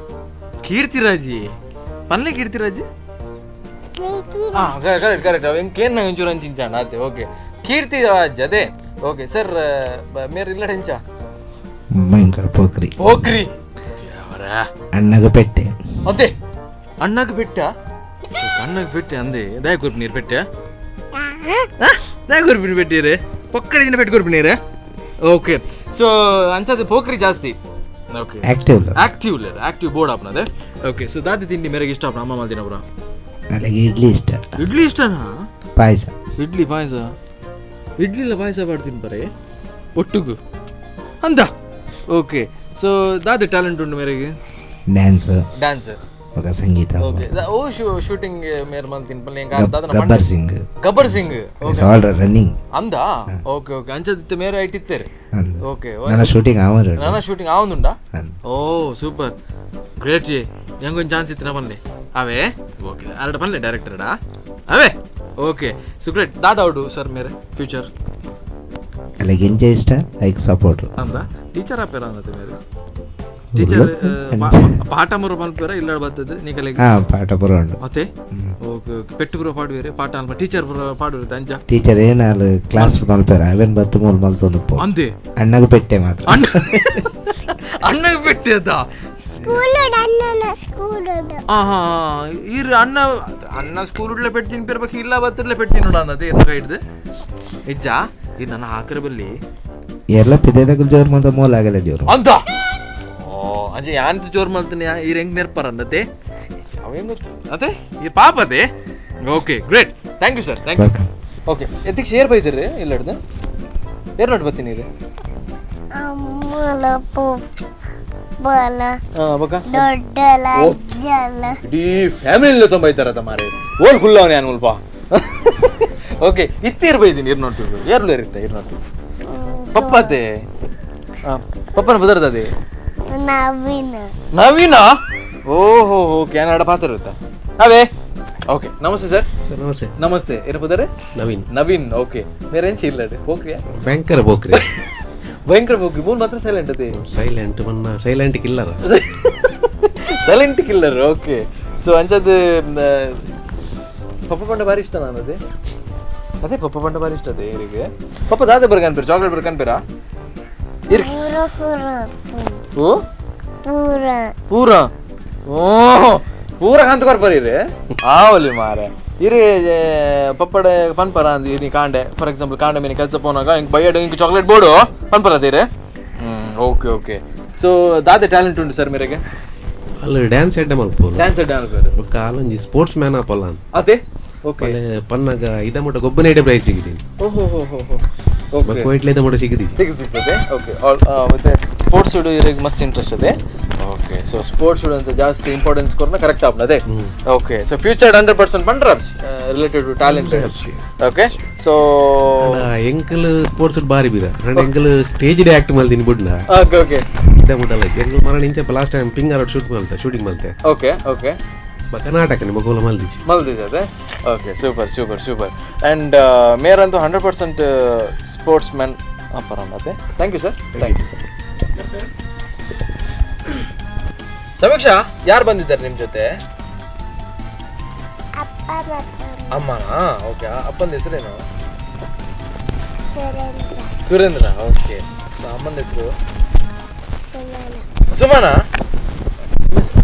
ಕೀರ್ತಿರಾಜಿ ಪನ್ಲೆ ಕೀರ್ತಿರಾಜ್. ಹಾಂ ಕರೆಕ್ಟ್ ಕರೆಕ್ಟ್ ಅವ ಹೆಂಗೆ ಕೇನ್ ಒಂಚೂರು ಅಂಚಿಂಚಾಣ ಅದೇ. ಓಕೆ ಕೀರ್ತಿರಾಜ್ ಅದೇ. ಓಕೆ ಸರ್ ಮೇರ್ ಇಲ್ಲ ಹೆಂಚ ಭಯಂಕರ ಪೋಕ್ರಿ ಪೋಕ್ರಿ ಅಣ್ಣಗ ಪೆಟ್ಟೆ ಅದೇ ಅಣ್ಣಗ ಪೆಟ್ಟ ಅಣ್ಣಗ ಪೆಟ್ಟೆ ಅಂದೆ ದಯ ಕೊರ್ಪು ನೀರು ಪೆಟ್ಟೆ ದಾಯ ಕೊರ್ಪಿನ ಪೆಟ್ಟಿರು ಪೊಕ್ಕಡೆ ದಿನ ಪೆಟ್ಟು ಕೊರ್ಪಿನೀರು. ಓಕೆ ಸೊ ಅಂಚದ ಪೋಖ್ರಿ ಜಾಸ್ತಿ. Okay active active active board ಆಪ್ನದೆ. Okay so ದಾದಿ ತಿಂಡಿ ಮೇರೆಗೆ ಇಷ್ಟ ಆಪ್ನ ಅಮ್ಮ ಮಲ್ದಿನ ಪುರ? ನನಗೆ ಇಡ್ಲಿ ಇಷ್ಟ. ಇಡ್ಲಿ ಇಷ್ಟನಾ? ಪಾಯಸ. ಇಡ್ಲಿ ಪಾಯಸ, ಇಡ್ಲಿಲ್ಲ ಪಾಯಸ ಪಾಡ್ತೀನಿ ಬರೇ ಒಟ್ಟುಗು ಅಂತ. ಓಕೆ ಸೊ ದಾದಿ ಟ್ಯಾಲೆಂಟ್ ಉಂಟು ಮೇರೆಗೆ? ಡ್ಯಾನ್ಸ್. ಡ್ಯಾನ್ಸ್ ఒక ಸಂಗೀತ. ಓಕೆ ಓ ಶೂಟಿಂಗ್ ಮೇರ್ ಮಲ್ತಿನ ಪಲ್ಲೆ Gabbar Singh. Gabbar Singh is all running ಅಂದ. ಓಕೆ ಓಕೆ ಅಂಚದಿತ್ತೆ ಮೇರೆ ಐಟಿತ್ತೇರೆ. ಓಕೆ ನನ್ನ ಶೂಟಿಂಗ್ ಆವರ ನನ್ನ ಶೂಟಿಂಗ್ ಆವಂದುಂಡಾ? ಓ super great G. ಹೆಂಗೊಂದು chance ಇತ್ತು ಪನ್ಲೆ ಅವೇ. ಓಕೆ ಅರಡ ಪನ್ಲೆ ಡೈರೆಕ್ಟರ್ಡಾ ಅವೇ. Okay so great. ದಾದಾ ಉಡು ಸರ್ ಮೇರೆ ಫ್ಯೂಚರ್? ಅಲ್ಲಿಗೆ ಎಂಜಾಯ್ ಇಷ್ಟ ಲೈಕ್ ಸಪೋರ್ಟ್ ಅಂದ. ಟೀಚರ್ ಆಪೇರ ಅಂದತೆ ಮೇರೆ? ಟೀಚರ್ ಪಾಠ ಮುರು ಮಲ್ಪೇರ ಇಲ್ಲ ಬರ್ತದೆ ನೀಕಲೆ? ಹಾಂ ಪಾಠ ಪೂರ ಉಂಡು. ಮತ್ತೆ ಓಕೆ ಓಕೆ ಪೆಟ್ಟು ಪೂರ ಪಾಡುವೇರೆ ಪಾಠ ಅಲ್ಪ ಟೀಚರ್ ಪೂರ ಪಾಡುವೇರೆ ಅಂಚ? ಟೀಚರ್ ಏನಾಲು ಕ್ಲಾಸ್ ಮಲ್ಪೇರ ಅವೇನು ಬತ್ತು ಮೂಲು ಮಲ್ತೊಂದು ಪೋ ಅಂದೆ ಅಣ್ಣಗೆ ಪೆಟ್ಟೆ ಮಾತ್ರ. ಅಣ್ಣಗೆ ಪೆಟ್ಟೆ ಅದ ಅಣ್ಣ ಅಣ್ಣ ಸ್ಕೂಲ್ ಉಡ್ಲೆ ಪೆಟ್ಟು ತಿನ್ಪೇರ್ ಬಗ್ಗೆ ಇಲ್ಲ ಬತ್ತಿರ್ಲೆ ಪೆಟ್ಟು ತಿನ್ನೋಣ ಅನ್ನೋದು ಏನು ಹಿಡ್ದು ನಿಜ ಇದು ನನ್ನ ಹಾಕರ ಬಲ್ಲಿ ಎಲ್ಲ ಪಿದೇದಾಗ ಜೋರು ಮಂತ ಮೂಲ ಆಗಲ್ಲ ಜೋರು ಅಂತ. ಓ ಅಂಜೆ ಯಾಂತ ಜೋರು ಮಲ್ತಾನೆ ಈ ಹೆಂಗ್ ನೆರ್ಪಾರ ಅಂದತೆ ಅವೇನು ಗೊತ್ತು ಅದೇ ಈ ಪಾಪ ಅದೇ. Okay great, thank you sir, thank you. Okay ಎತ್ತಿಗೆ ಶೇರ್ ಬೈದಿರಿ ಇಲ್ಲ ಹಿಡ್ದು ಏರ್ ನೋಟ್ ಬರ್ತೀನಿ ರೀ. ಇಡೀ ಫ್ಯಾಮಿಲಿ ತುಂಬ ಇದ್ದಾರ ಮಾರೆ ಓಲ್ ಹುಲ್ಲವನೇ ಅನ್ಮಲ್ಪ. ಓಕೆ ಇತ್ತೀರ್ ಬೈದೀನಿ ಇರ್ ನೋಟು ಏರ್ಲು ಇರುತ್ತೆ ಇರ್ ನೋಟು ಪಪ್ಪತೆ ಪಪ್ಪನ ಬದರ್ದದೆ ನವೀನ. ಓಹೋ ಓಕೆ ಕನ್ನಡ ಪಾತ್ರ ಇರುತ್ತಾ ಅವೇ. ಓಕೆ ನಮಸ್ತೆ ಸರ್. ಸರ್ ನಮಸ್ತೆ. ನಮಸ್ತೆ ಏನಪ್ಪ? ನವೀನ್. ನವೀನ್ ಓಕೆ. ಬೇರೆ ಏನು ಇಲ್ಲ ಹೋಗ್ರಿಯಾ? ಭಯಂಕರ ಬೋಕ್ರಿ. ಭಯಂಕರ ಬೋಕ್ರಿ ಮೂರು ಮಾತ್ರ ಸೈಲೆಂಟ್ ಅದೇ. ಸೈಲೆಂಟ್ ಮನ್ನ silent killer. Silent killer. Okay so ಅಂಚದ್ದು ಪಪ್ಪ ಪಂಡ ಭಾರಿ ಇಷ್ಟ ನಾನು ಅದೇ ಅದೇ ಪಪ್ಪ ಪಂಡ ಭಾರಿ ಇಷ್ಟ ಅದೇ ಇವರಿಗೆ. Papa ದಾದೆ ಬರ್ಗ ಅನ್ಪೀರ chocolate ಬರ್ಗ ಅನ್ಪೀರಾ? ಓ ಪೂರ ಓ ಪೂರ ಕಾಂತ ಕೊರ್ಪರ್ ಇರಿ ಆವಲಿ ಮಾರೆ ಇರಿ ಪಪ್ಪಡೆ ಪನ್ಪರ ಅಂದ್ ಇರಿ ಕಾಂಡೆ ಫಾರ್ ಎಕ್ಸಾಂಪಲ್ ಕಾಂಡೆ ಮೀನು ಕೆಲಸ ಪೋನಾಗ ಹಿಂಗೆ ಬೈಯಡ್ ಹಿಂಗೆ ಚಾಕ್ಲೇಟ್ ಬೋರ್ಡು ಪನ್ಪರ ಅದಿರಿ. Okay okay so ದಾದೆ talent ಉಂಟು ಸರ್ ಮೇರೆಗೆ? ಅಲ್ಲಿ ಡ್ಯಾನ್ಸ್ ಎಡ್ಡೆ ಮಲ್ಪೋಲು. ಡ್ಯಾನ್ಸ್ ಎಡ್ಡೆ ಮಲ್ಪೋರು ಬೊಕ್ಕ ಅಲ್ಲೊಂಜಿ ಸ್ಪೋರ್ಟ್ಸ್ ಮ್ಯಾನ್ ಆಪಲ್ಲ ಅಂತ ಅದೇ. ಓಕೆ ಪನ್ನಾಗ ಇದ ಮುಟ್ಟ ಗೊಬ್ಬನ ಎಡೆ ಪ್ರೈಸ್ ಸಿಗಿದ್ದೀನಿ. ಓಹೋ ಹೋ ಹೋ ಹೋ ಓಕೆ ವೈಟ್ಲೆ ಇದ ಮುಟ್ಟ ಸಿಗಿದ್ದೀನಿ ಸಿಗುತ್ತದೆ. ಓಕೆ ಮತ್ತೆ ಸ್ಪೋರ್ಟ್ಸ್ ಇವ್ರಿಗೆ ಮಸ್ತ್ ಇಂಟ್ರೆಸ್ಟ್ ಅದೇ. Okay so sports ಅಂತ ಜಾಸ್ತಿ ಇಂಪಾರ್ಟೆನ್ಸ್ ಕೊರ್ನ ಕರೆಕ್ಟ್ ಆಪ್ನದೆ. Okay so future 100% ಪಂಡ್ರ related to talent. Okay so ಎಂಕಲ್ sports ಬಾರಿ Beera and uncle stage day act ಮಲ್ದಿನಿ ಬುಡ್ನ. Okay okay ಇದ ಮುಟ್ಟಲ್ಲ ಎಂಕಲ್ ಮರಣ ಇಂಚ ಲಾಸ್ಟ್ ಟೈಮ್ ಪಿಂಗ್ ಅರಟ್ ಶೂಟ್ ಮಲ್ತೆ ಶೂಟಿಂಗ್ ಮಲ್ತೆ. ಓಕೆ ಓಕೆ ಕರ್ನಾಟಕ ನಿಮ್ಮ ಗೋಲ ಮಲ್ದಿಜಿ ಮಲ್ದಿಜಿ. Okay super super super. And ಮೇರಂತೂ 100% sports man ಅಪ್ಪರ ಮತ್ತೆ. Thank you sir, thank you. Samiksha ಯಾರು ಬಂದಿದ್ದಾರೆ ನಿಮ್ಮ ಜೊತೆ? ಅಮ್ಮನಾ? ಓಕೆ ಅಪ್ಪನ ಹೆಸರೇನು? ಸುರೇಂದ್ರ. ಓಕೆ ಸೊ ಅಮ್ಮನ ಹೆಸರು? ಸುಮನ.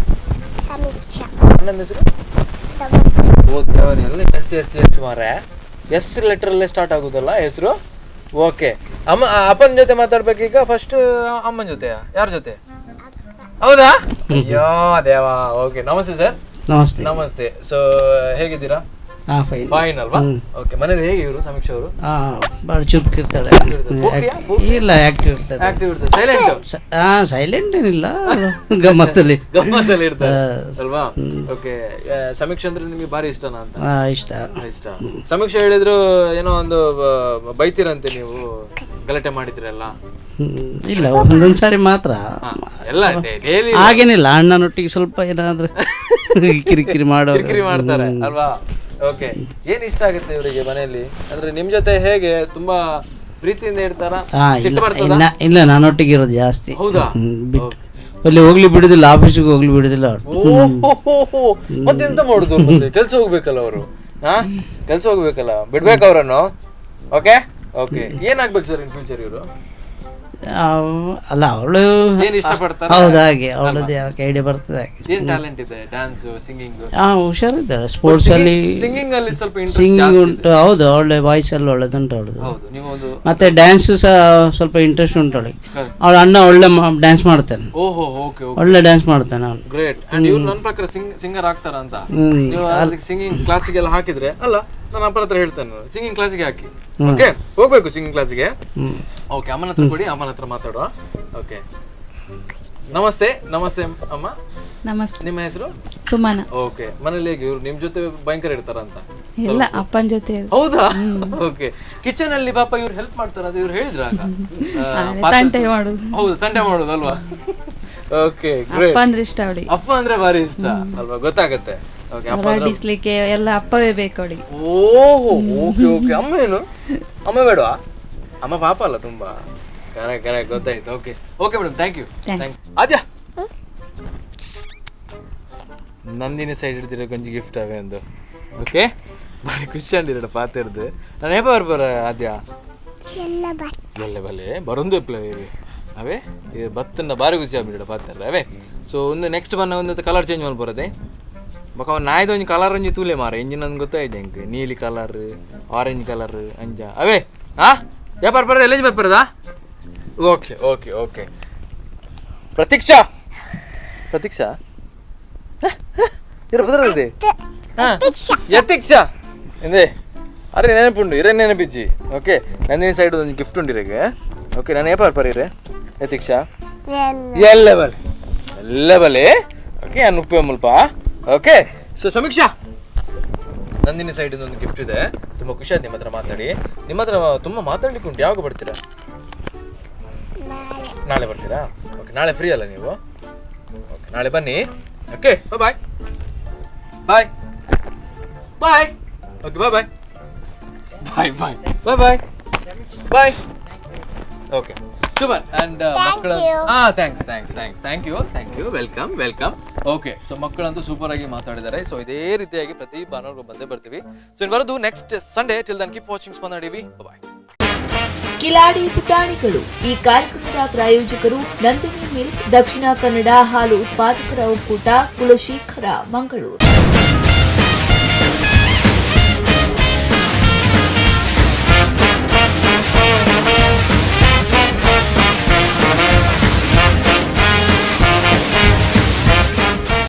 ಅಣ್ಣನ ಹೆಸರು? ಓಕೆ ಎಲ್ಲ S S S ಮಾರೆ ಎಸ್ ಲೆಟರಲ್ಲೇ ಸ್ಟಾರ್ಟ್ ಆಗೋದಲ್ಲ ಹೆಸರು. ಓಕೆ ಅಮ್ಮ ಅಪ್ಪನ ಜೊತೆ ಮಾತಾಡ್ಬೇಕೀಗ ಫಸ್ಟ್ ಅಮ್ಮನ ಜೊತೆ ಯಾರ ಜೊತೆ? ಹೌದಾ? ಅಯ್ಯೋ ದೇವಾ. ಓಕೆ ನಮಸ್ತೆ ಸರ್. ನಮಸ್ತೆ. ನಮಸ್ತೆ. ಸೊ ಹೇಗಿದ್ದೀರಾ? ಫೈನ್ ಅಲ್ವಾ? ಓಕೆ ಮನೇಲಿ ಹೇಗೆ ಇವರು ಸಮೀಕ್ಷಾ ಅವರು? ಭಾಳ ಚುರುಕು ಇರ್ತಾಳೆ. ಇಲ್ಲ ಆಕ್ಟಿವ್ ಇರ್ತಾಳೆ. ಆಕ್ಟಿವ್ ಇರ್ತಾಳೆ. ಸೈಲೆಂಟ್? ಸೈಲೆಂಟ್ ಏನಿಲ್ಲ, ಗಮ್ಮತ್ತಲ್ಲಿ ಗಮ್ಮತ್ತಲ್ಲಿ ಇರ್ತಾರೆ ಅಲ್ವಾ? ಓಕೆ ಸಮೀಕ್ಷಾ ಅಂದ್ರೆ ನಿಮಗೆ ಭಾರಿ ಇಷ್ಟನಾ ಅಂತ? ಇಷ್ಟ ಇಷ್ಟ. ಸಮೀಕ್ಷಾ ಹೇಳಿದ್ರು ಏನೋ ಒಂದು ಬೈತೀರಂತೆ ನೀವು, ಗಲಾಟೆ ಮಾಡಿದ್ರಲ್ಲ? ಇಲ್ಲ ಒಂದೊಂದ್ಸಾರಿ ಮಾತ್ರ, ಎಲ್ಲ ಡೈಲಿ ಹಾಗೇನಿಲ್ಲ. ಅಣ್ಣನೊಟ್ಟಿಗೆ ಸ್ವಲ್ಪ ಏನಾದ್ರೂ ಕಿರಿಕಿರಿ ಮಾಡೋ ಕಿರಿಕಿರಿ ಮಾಡ್ತಾರೆ ಅಲ್ವಾ? ಓಕೆ ಏನ್ ಇಷ್ಟ ಆಗುತ್ತೆ ಇವರಿಗೆ ಮನೆಯಲ್ಲಿ? ಅಂದ್ರೆ ನಿಮ್ ಜೊತೆ ಹೇಗೆ ತುಂಬಾ ಪ್ರೀತಿಯಿಂದ ಇರ್ತಾರಾ? ಇಲ್ಲ ನಾನೊಟ್ಟಿಗೆ ಇರೋದು ಜಾಸ್ತಿ. ಹೌದಾ? ಬಿಟ್ಟು ಅಲ್ಲಿ ಹೋಗ್ಲಿ ಬಿಡುದಿಲ್ಲ, ಆಫೀಸಿಗೆ ಹೋಗ್ಲಿ ಬಿಡುದಿಲ್ಲ. ಮತ್ತೆ ಎಂತ ಮಾಡುದು? ಕೆಲ್ಸ ಹೋಗ್ಬೇಕಲ್ಲ ಅವರು, ಕೆಲ್ಸ ಹೋಗ್ಬೇಕಲ್ಲ, ಬಿಡ್ಬೇಕು ಅವರನ್ನು. ಓಕೆ ಓಕೆ ಏನಾಗ್ಬೇಕು sir in future ಇವರು? ಅಲ್ಲ, ಅವಳು ಏನ್ ಇಷ್ಟಪಡ್ತಾರೆ? ಹೌದು, ಹಾಗೆ ಅವಳದ್ದು ಯಾಕೆ ಐಡಿಯಾ ಬರ್ತದೆ ಹಾಗೆ. ಏನ್ ಟ್ಯಾಲೆಂಟ್ ಇದೆ? Dance, singing? ಹುಷಾರಿದ್ದಾಳೆ ಸ್ಪೋರ್ಟ್ಸ್ ಅಲ್ಲಿ. ಸಿಂಗಿಂಗ್ ಅಲ್ಲಿ ಸ್ವಲ್ಪ ಇಂಟ್ರೆಸ್ಟ್ ಸಿಂಗಿಂಗ್ ಉಂಟು, ಹೌದು. ಒಳ್ಳೆ ವಾಯ್ಸ್ ಎಲ್ಲ ಒಳ್ಳೆದುಂಟು ಅವಳದು. ಹೌದು, ನೀವು ಒಂದು ಮತ್ತೆ ಡ್ಯಾನ್ಸ್ ಸಹ ಸ್ವಲ್ಪ ಇಂಟ್ರೆಸ್ಟ್ ಉಂಟು ಅವಳಿಗೆ. ಅವಳ ಅಣ್ಣ ಒಳ್ಳೆ ಡ್ಯಾನ್ಸ್ ಮಾಡ್ತಾನೆ. ಓಹೋ, ಓಕೆ ಓಕೆ. ಒಳ್ಳೆ ಡ್ಯಾನ್ಸ್ ಮಾಡ್ತಾನೆ ಅವನು. ಗ್ರೇಟ್. ಅಂಡ್ ಇವ್ರು ನನ್ನ ಪ್ರಕಾರ ಸಿಂಗರ್ ಆಗ್ತಾರ ಅಂತ. ನೀವು ಅದಕ್ಕೆ ಸಿಂಗಿಂಗ್ ಕ್ಲಾಸಿಗೆಲ್ಲ ಹಾಕಿದ್ರೆ, ಅಲ್ಲ, ನಾನು ಅಪ್ಪನ ಹತ್ರ ಹೇಳ್ತೇನೆ, ಸಿಂಗಿಂಗ್ ಕ್ಲಾಸಿಗೆ ಹಾಕಿ. ಓಕೆ, ಹೋಗ್ಬೇಕು ಸಿಂಗಿಂಗ್ ಕ್ಲಾಸಿಗೆ. ಓಕೆ, ಅಮ್ಮನ ಹತ್ರ ಕೊಡಿ, ಅಮ್ಮನ ಹತ್ರ ಮಾತಾಡುವ. ಓಕೆ, ನಮಸ್ತೆ. ನಮಸ್ತೆ ಅಮ್ಮ. ನಮಸ್ತೆ. ನಿಮ್ಮ ಹೆಸರು? ಸುಮನ. ಓಕೆ, ಮನೇಲಿ ಹೇಗೆ ಇವ್ರು ನಿಮ್ ಜೊತೆ ಭಯಂಕರ ಇರ್ತಾರಂತ? ಇಲ್ಲ, ಅಪ್ಪನ ಜೊತೆ. ಹೌದಾ? ಓಕೆ. ಕಿಚನ್ ಅಲ್ಲಿ ಪಾಪ ಇವ್ರು ಹೆಲ್ಪ್ ಮಾಡ್ತಾರ ಅದು ಇವ್ರು ಹೇಳಿದ್ರ ಆಗ. ತಂಟೆ ಮಾಡೋದು. ಹೌದು, ತಂಟೆ ಮಾಡೋದು ಅಲ್ವಾ? Okay, great. ಅಪ್ಪ ಅಂದ್ರೆ ಇಷ್ಟ ಅವಳಿಗೆ. ಅಪ್ಪ ಅಂದ್ರೆ ಭಾರಿ ಇಷ್ಟ ಅಲ್ವಾ? ಗೊತ್ತಾಗತ್ತೆ. ಓಕೆ, ಅಪ್ಪ ಅಂದ್ರೆ ಹೊರಡಿಸ್ಲಿಕ್ಕೆ ಎಲ್ಲ ಅಪ್ಪವೇ ಬೇಕು ಅವಳಿಗೆ. ಓಹೋ, ಓಕೆ ಓಕೆ. ಅಮ್ಮ ಏನು, ಅಮ್ಮ ಬೇಡವಾ? ಅಮ್ಮ ಪಾಪ ಅಲ್ಲ ತುಂಬಾ. ಕರೆಕ್ಟ್ ಕರೆಕ್ಟ್, ಗೊತ್ತಾಯ್ತು. Okay okay madam, thank you. Thank Aadya. Nandini side ಹಿಡ್ದಿರೋ ಕೊಂಚ ಗಿಫ್ಟ್ ಅವೇ ಒಂದು. ಓಕೆ, ಭಾರಿ ಖುಷಿ ಅಂಡಿರಡ ಪಾತಿರ್ದು. ನಾನು ಏಪ ಬರ್ಬಾರ ಆದ್ಯ? ಬಲ್ಲೆ ಬಲ್ಲೆ ಬರೊಂದು ಎಪ್ಲ ಅವೇ ಇದು ಬತ್ತನ್ನ ಭಾರಿ ಖುಷಿ ಆಗ್ಬಿಡ ಪಾತಿರ್ರ ಅವೇ. ಸೊ ಒಂದು ನೆಕ್ಸ್ಟ್ ಬನ್ನ ಒಂದು ಕಲರ್ ಚೇಂಜ್ ಮಾಡಿ ಬರೋದೆ ಬೊಕ ಅವ ನಾಯ್ದ ಒಂಜಿ ಕಲರ್ ಒಂಜಿ ತೂಲೆ ಮಾರ ಇಂಜಿನ್ ನಂಗೆ ಗೊತ್ತಾಯ್ತು ಎಂಕ್ ನೀಲಿ ಕಲರ್, ಆರೆಂಜ್ ಕಲರ್ ಅಂಜ ಅವೇ. ಹಾ, ಯಾ ಬರ್ಬಾರ ಎಲ್ಲೇಜ್ ಬರ್ಬಾರದಾ? Okay okay okay. Pratiksha, Pratiksha ಇರ ಬದರದೆ ಯತೀಕ್ಷಾ ಎಂದೇ ಅರೆ ನೆನಪುಂಡು ಇರ ನೆನಪಿಜ್ಜಿ. ಓಕೆ, ನಂದಿನಿ ಸೈಡ್ ಒಂದು ಗಿಫ್ಟ್ ಉಂಡು ಇರಗೆ. ಓಕೆ, ನಾನು ಏಪ ಬರ್ಪಾರ ಇರೆ ಯತೀಕ್ಷಾ? ಎಲ್ಲ ಬಲೆ ಎಲ್ಲ ಬಲೆ. ಓಕೆ, ನಾನು ಉಪ್ಪೆ ಮುಲ್ಪ. Okay, so Samiksha, Nandini side ಒಂದು ಗಿಫ್ಟ್ ಇದೆ. ತುಂಬ ಖುಷಿ ಆಯ್ತು ನಿಮ್ಮ ಹತ್ರ ಮಾತಾಡಿ. ನಿಮ್ಮ ಹತ್ರ ತುಂಬ ಮಾತಾಡ್ಲಿಕ್ಕೆ ಉಂಟು. ಯಾವಾಗ ಬರ್ತೀರಾ? ನಾಳೆ ಬರ್ತೀರಾ? ಓಕೆ, ನಾಳೆ ಫ್ರೀ ಅಲ್ಲ ನೀವು? ಓಕೆ, ನಾಳೆ ಬನ್ನಿ. Okay, bye bye bye bye. Okay, bye bye bye bye bye bye bye. Okay, super. And ಮಕ್ಕಳ thanks thanks thanks, thank you thank you, welcome welcome. Okay, so ಮಕ್ಕಳಂತೂ ಸೂಪರ್ ಆಗಿ ಮಾತಾಡಿದ್ದಾರೆ. ಸೊ ಇದೇ ರೀತಿಯಾಗಿ ಪ್ರತಿ ಭಾನುವಾರ ಬಂದೇ ಬರ್ತೀವಿ. ಸೊ ಇನ್ನು ಬರೋದು next Sunday. Till then keep watching Spandana TV. Bye. Kiladi ಪುಟಾಣಿಗಳು ಈ ಕಾರ್ಯಕ್ರಮದ ಪ್ರಾಯೋಜಕರು ನಂದಿನಿ ಮಿಲ್ಕ್, ದಕ್ಷಿಣ ಕನ್ನಡ ಹಾಲು ಉತ್ಪಾದಕರ ಒಕ್ಕೂಟ, ಕುಲಶೇಖರ, ಮಂಗಳೂರು.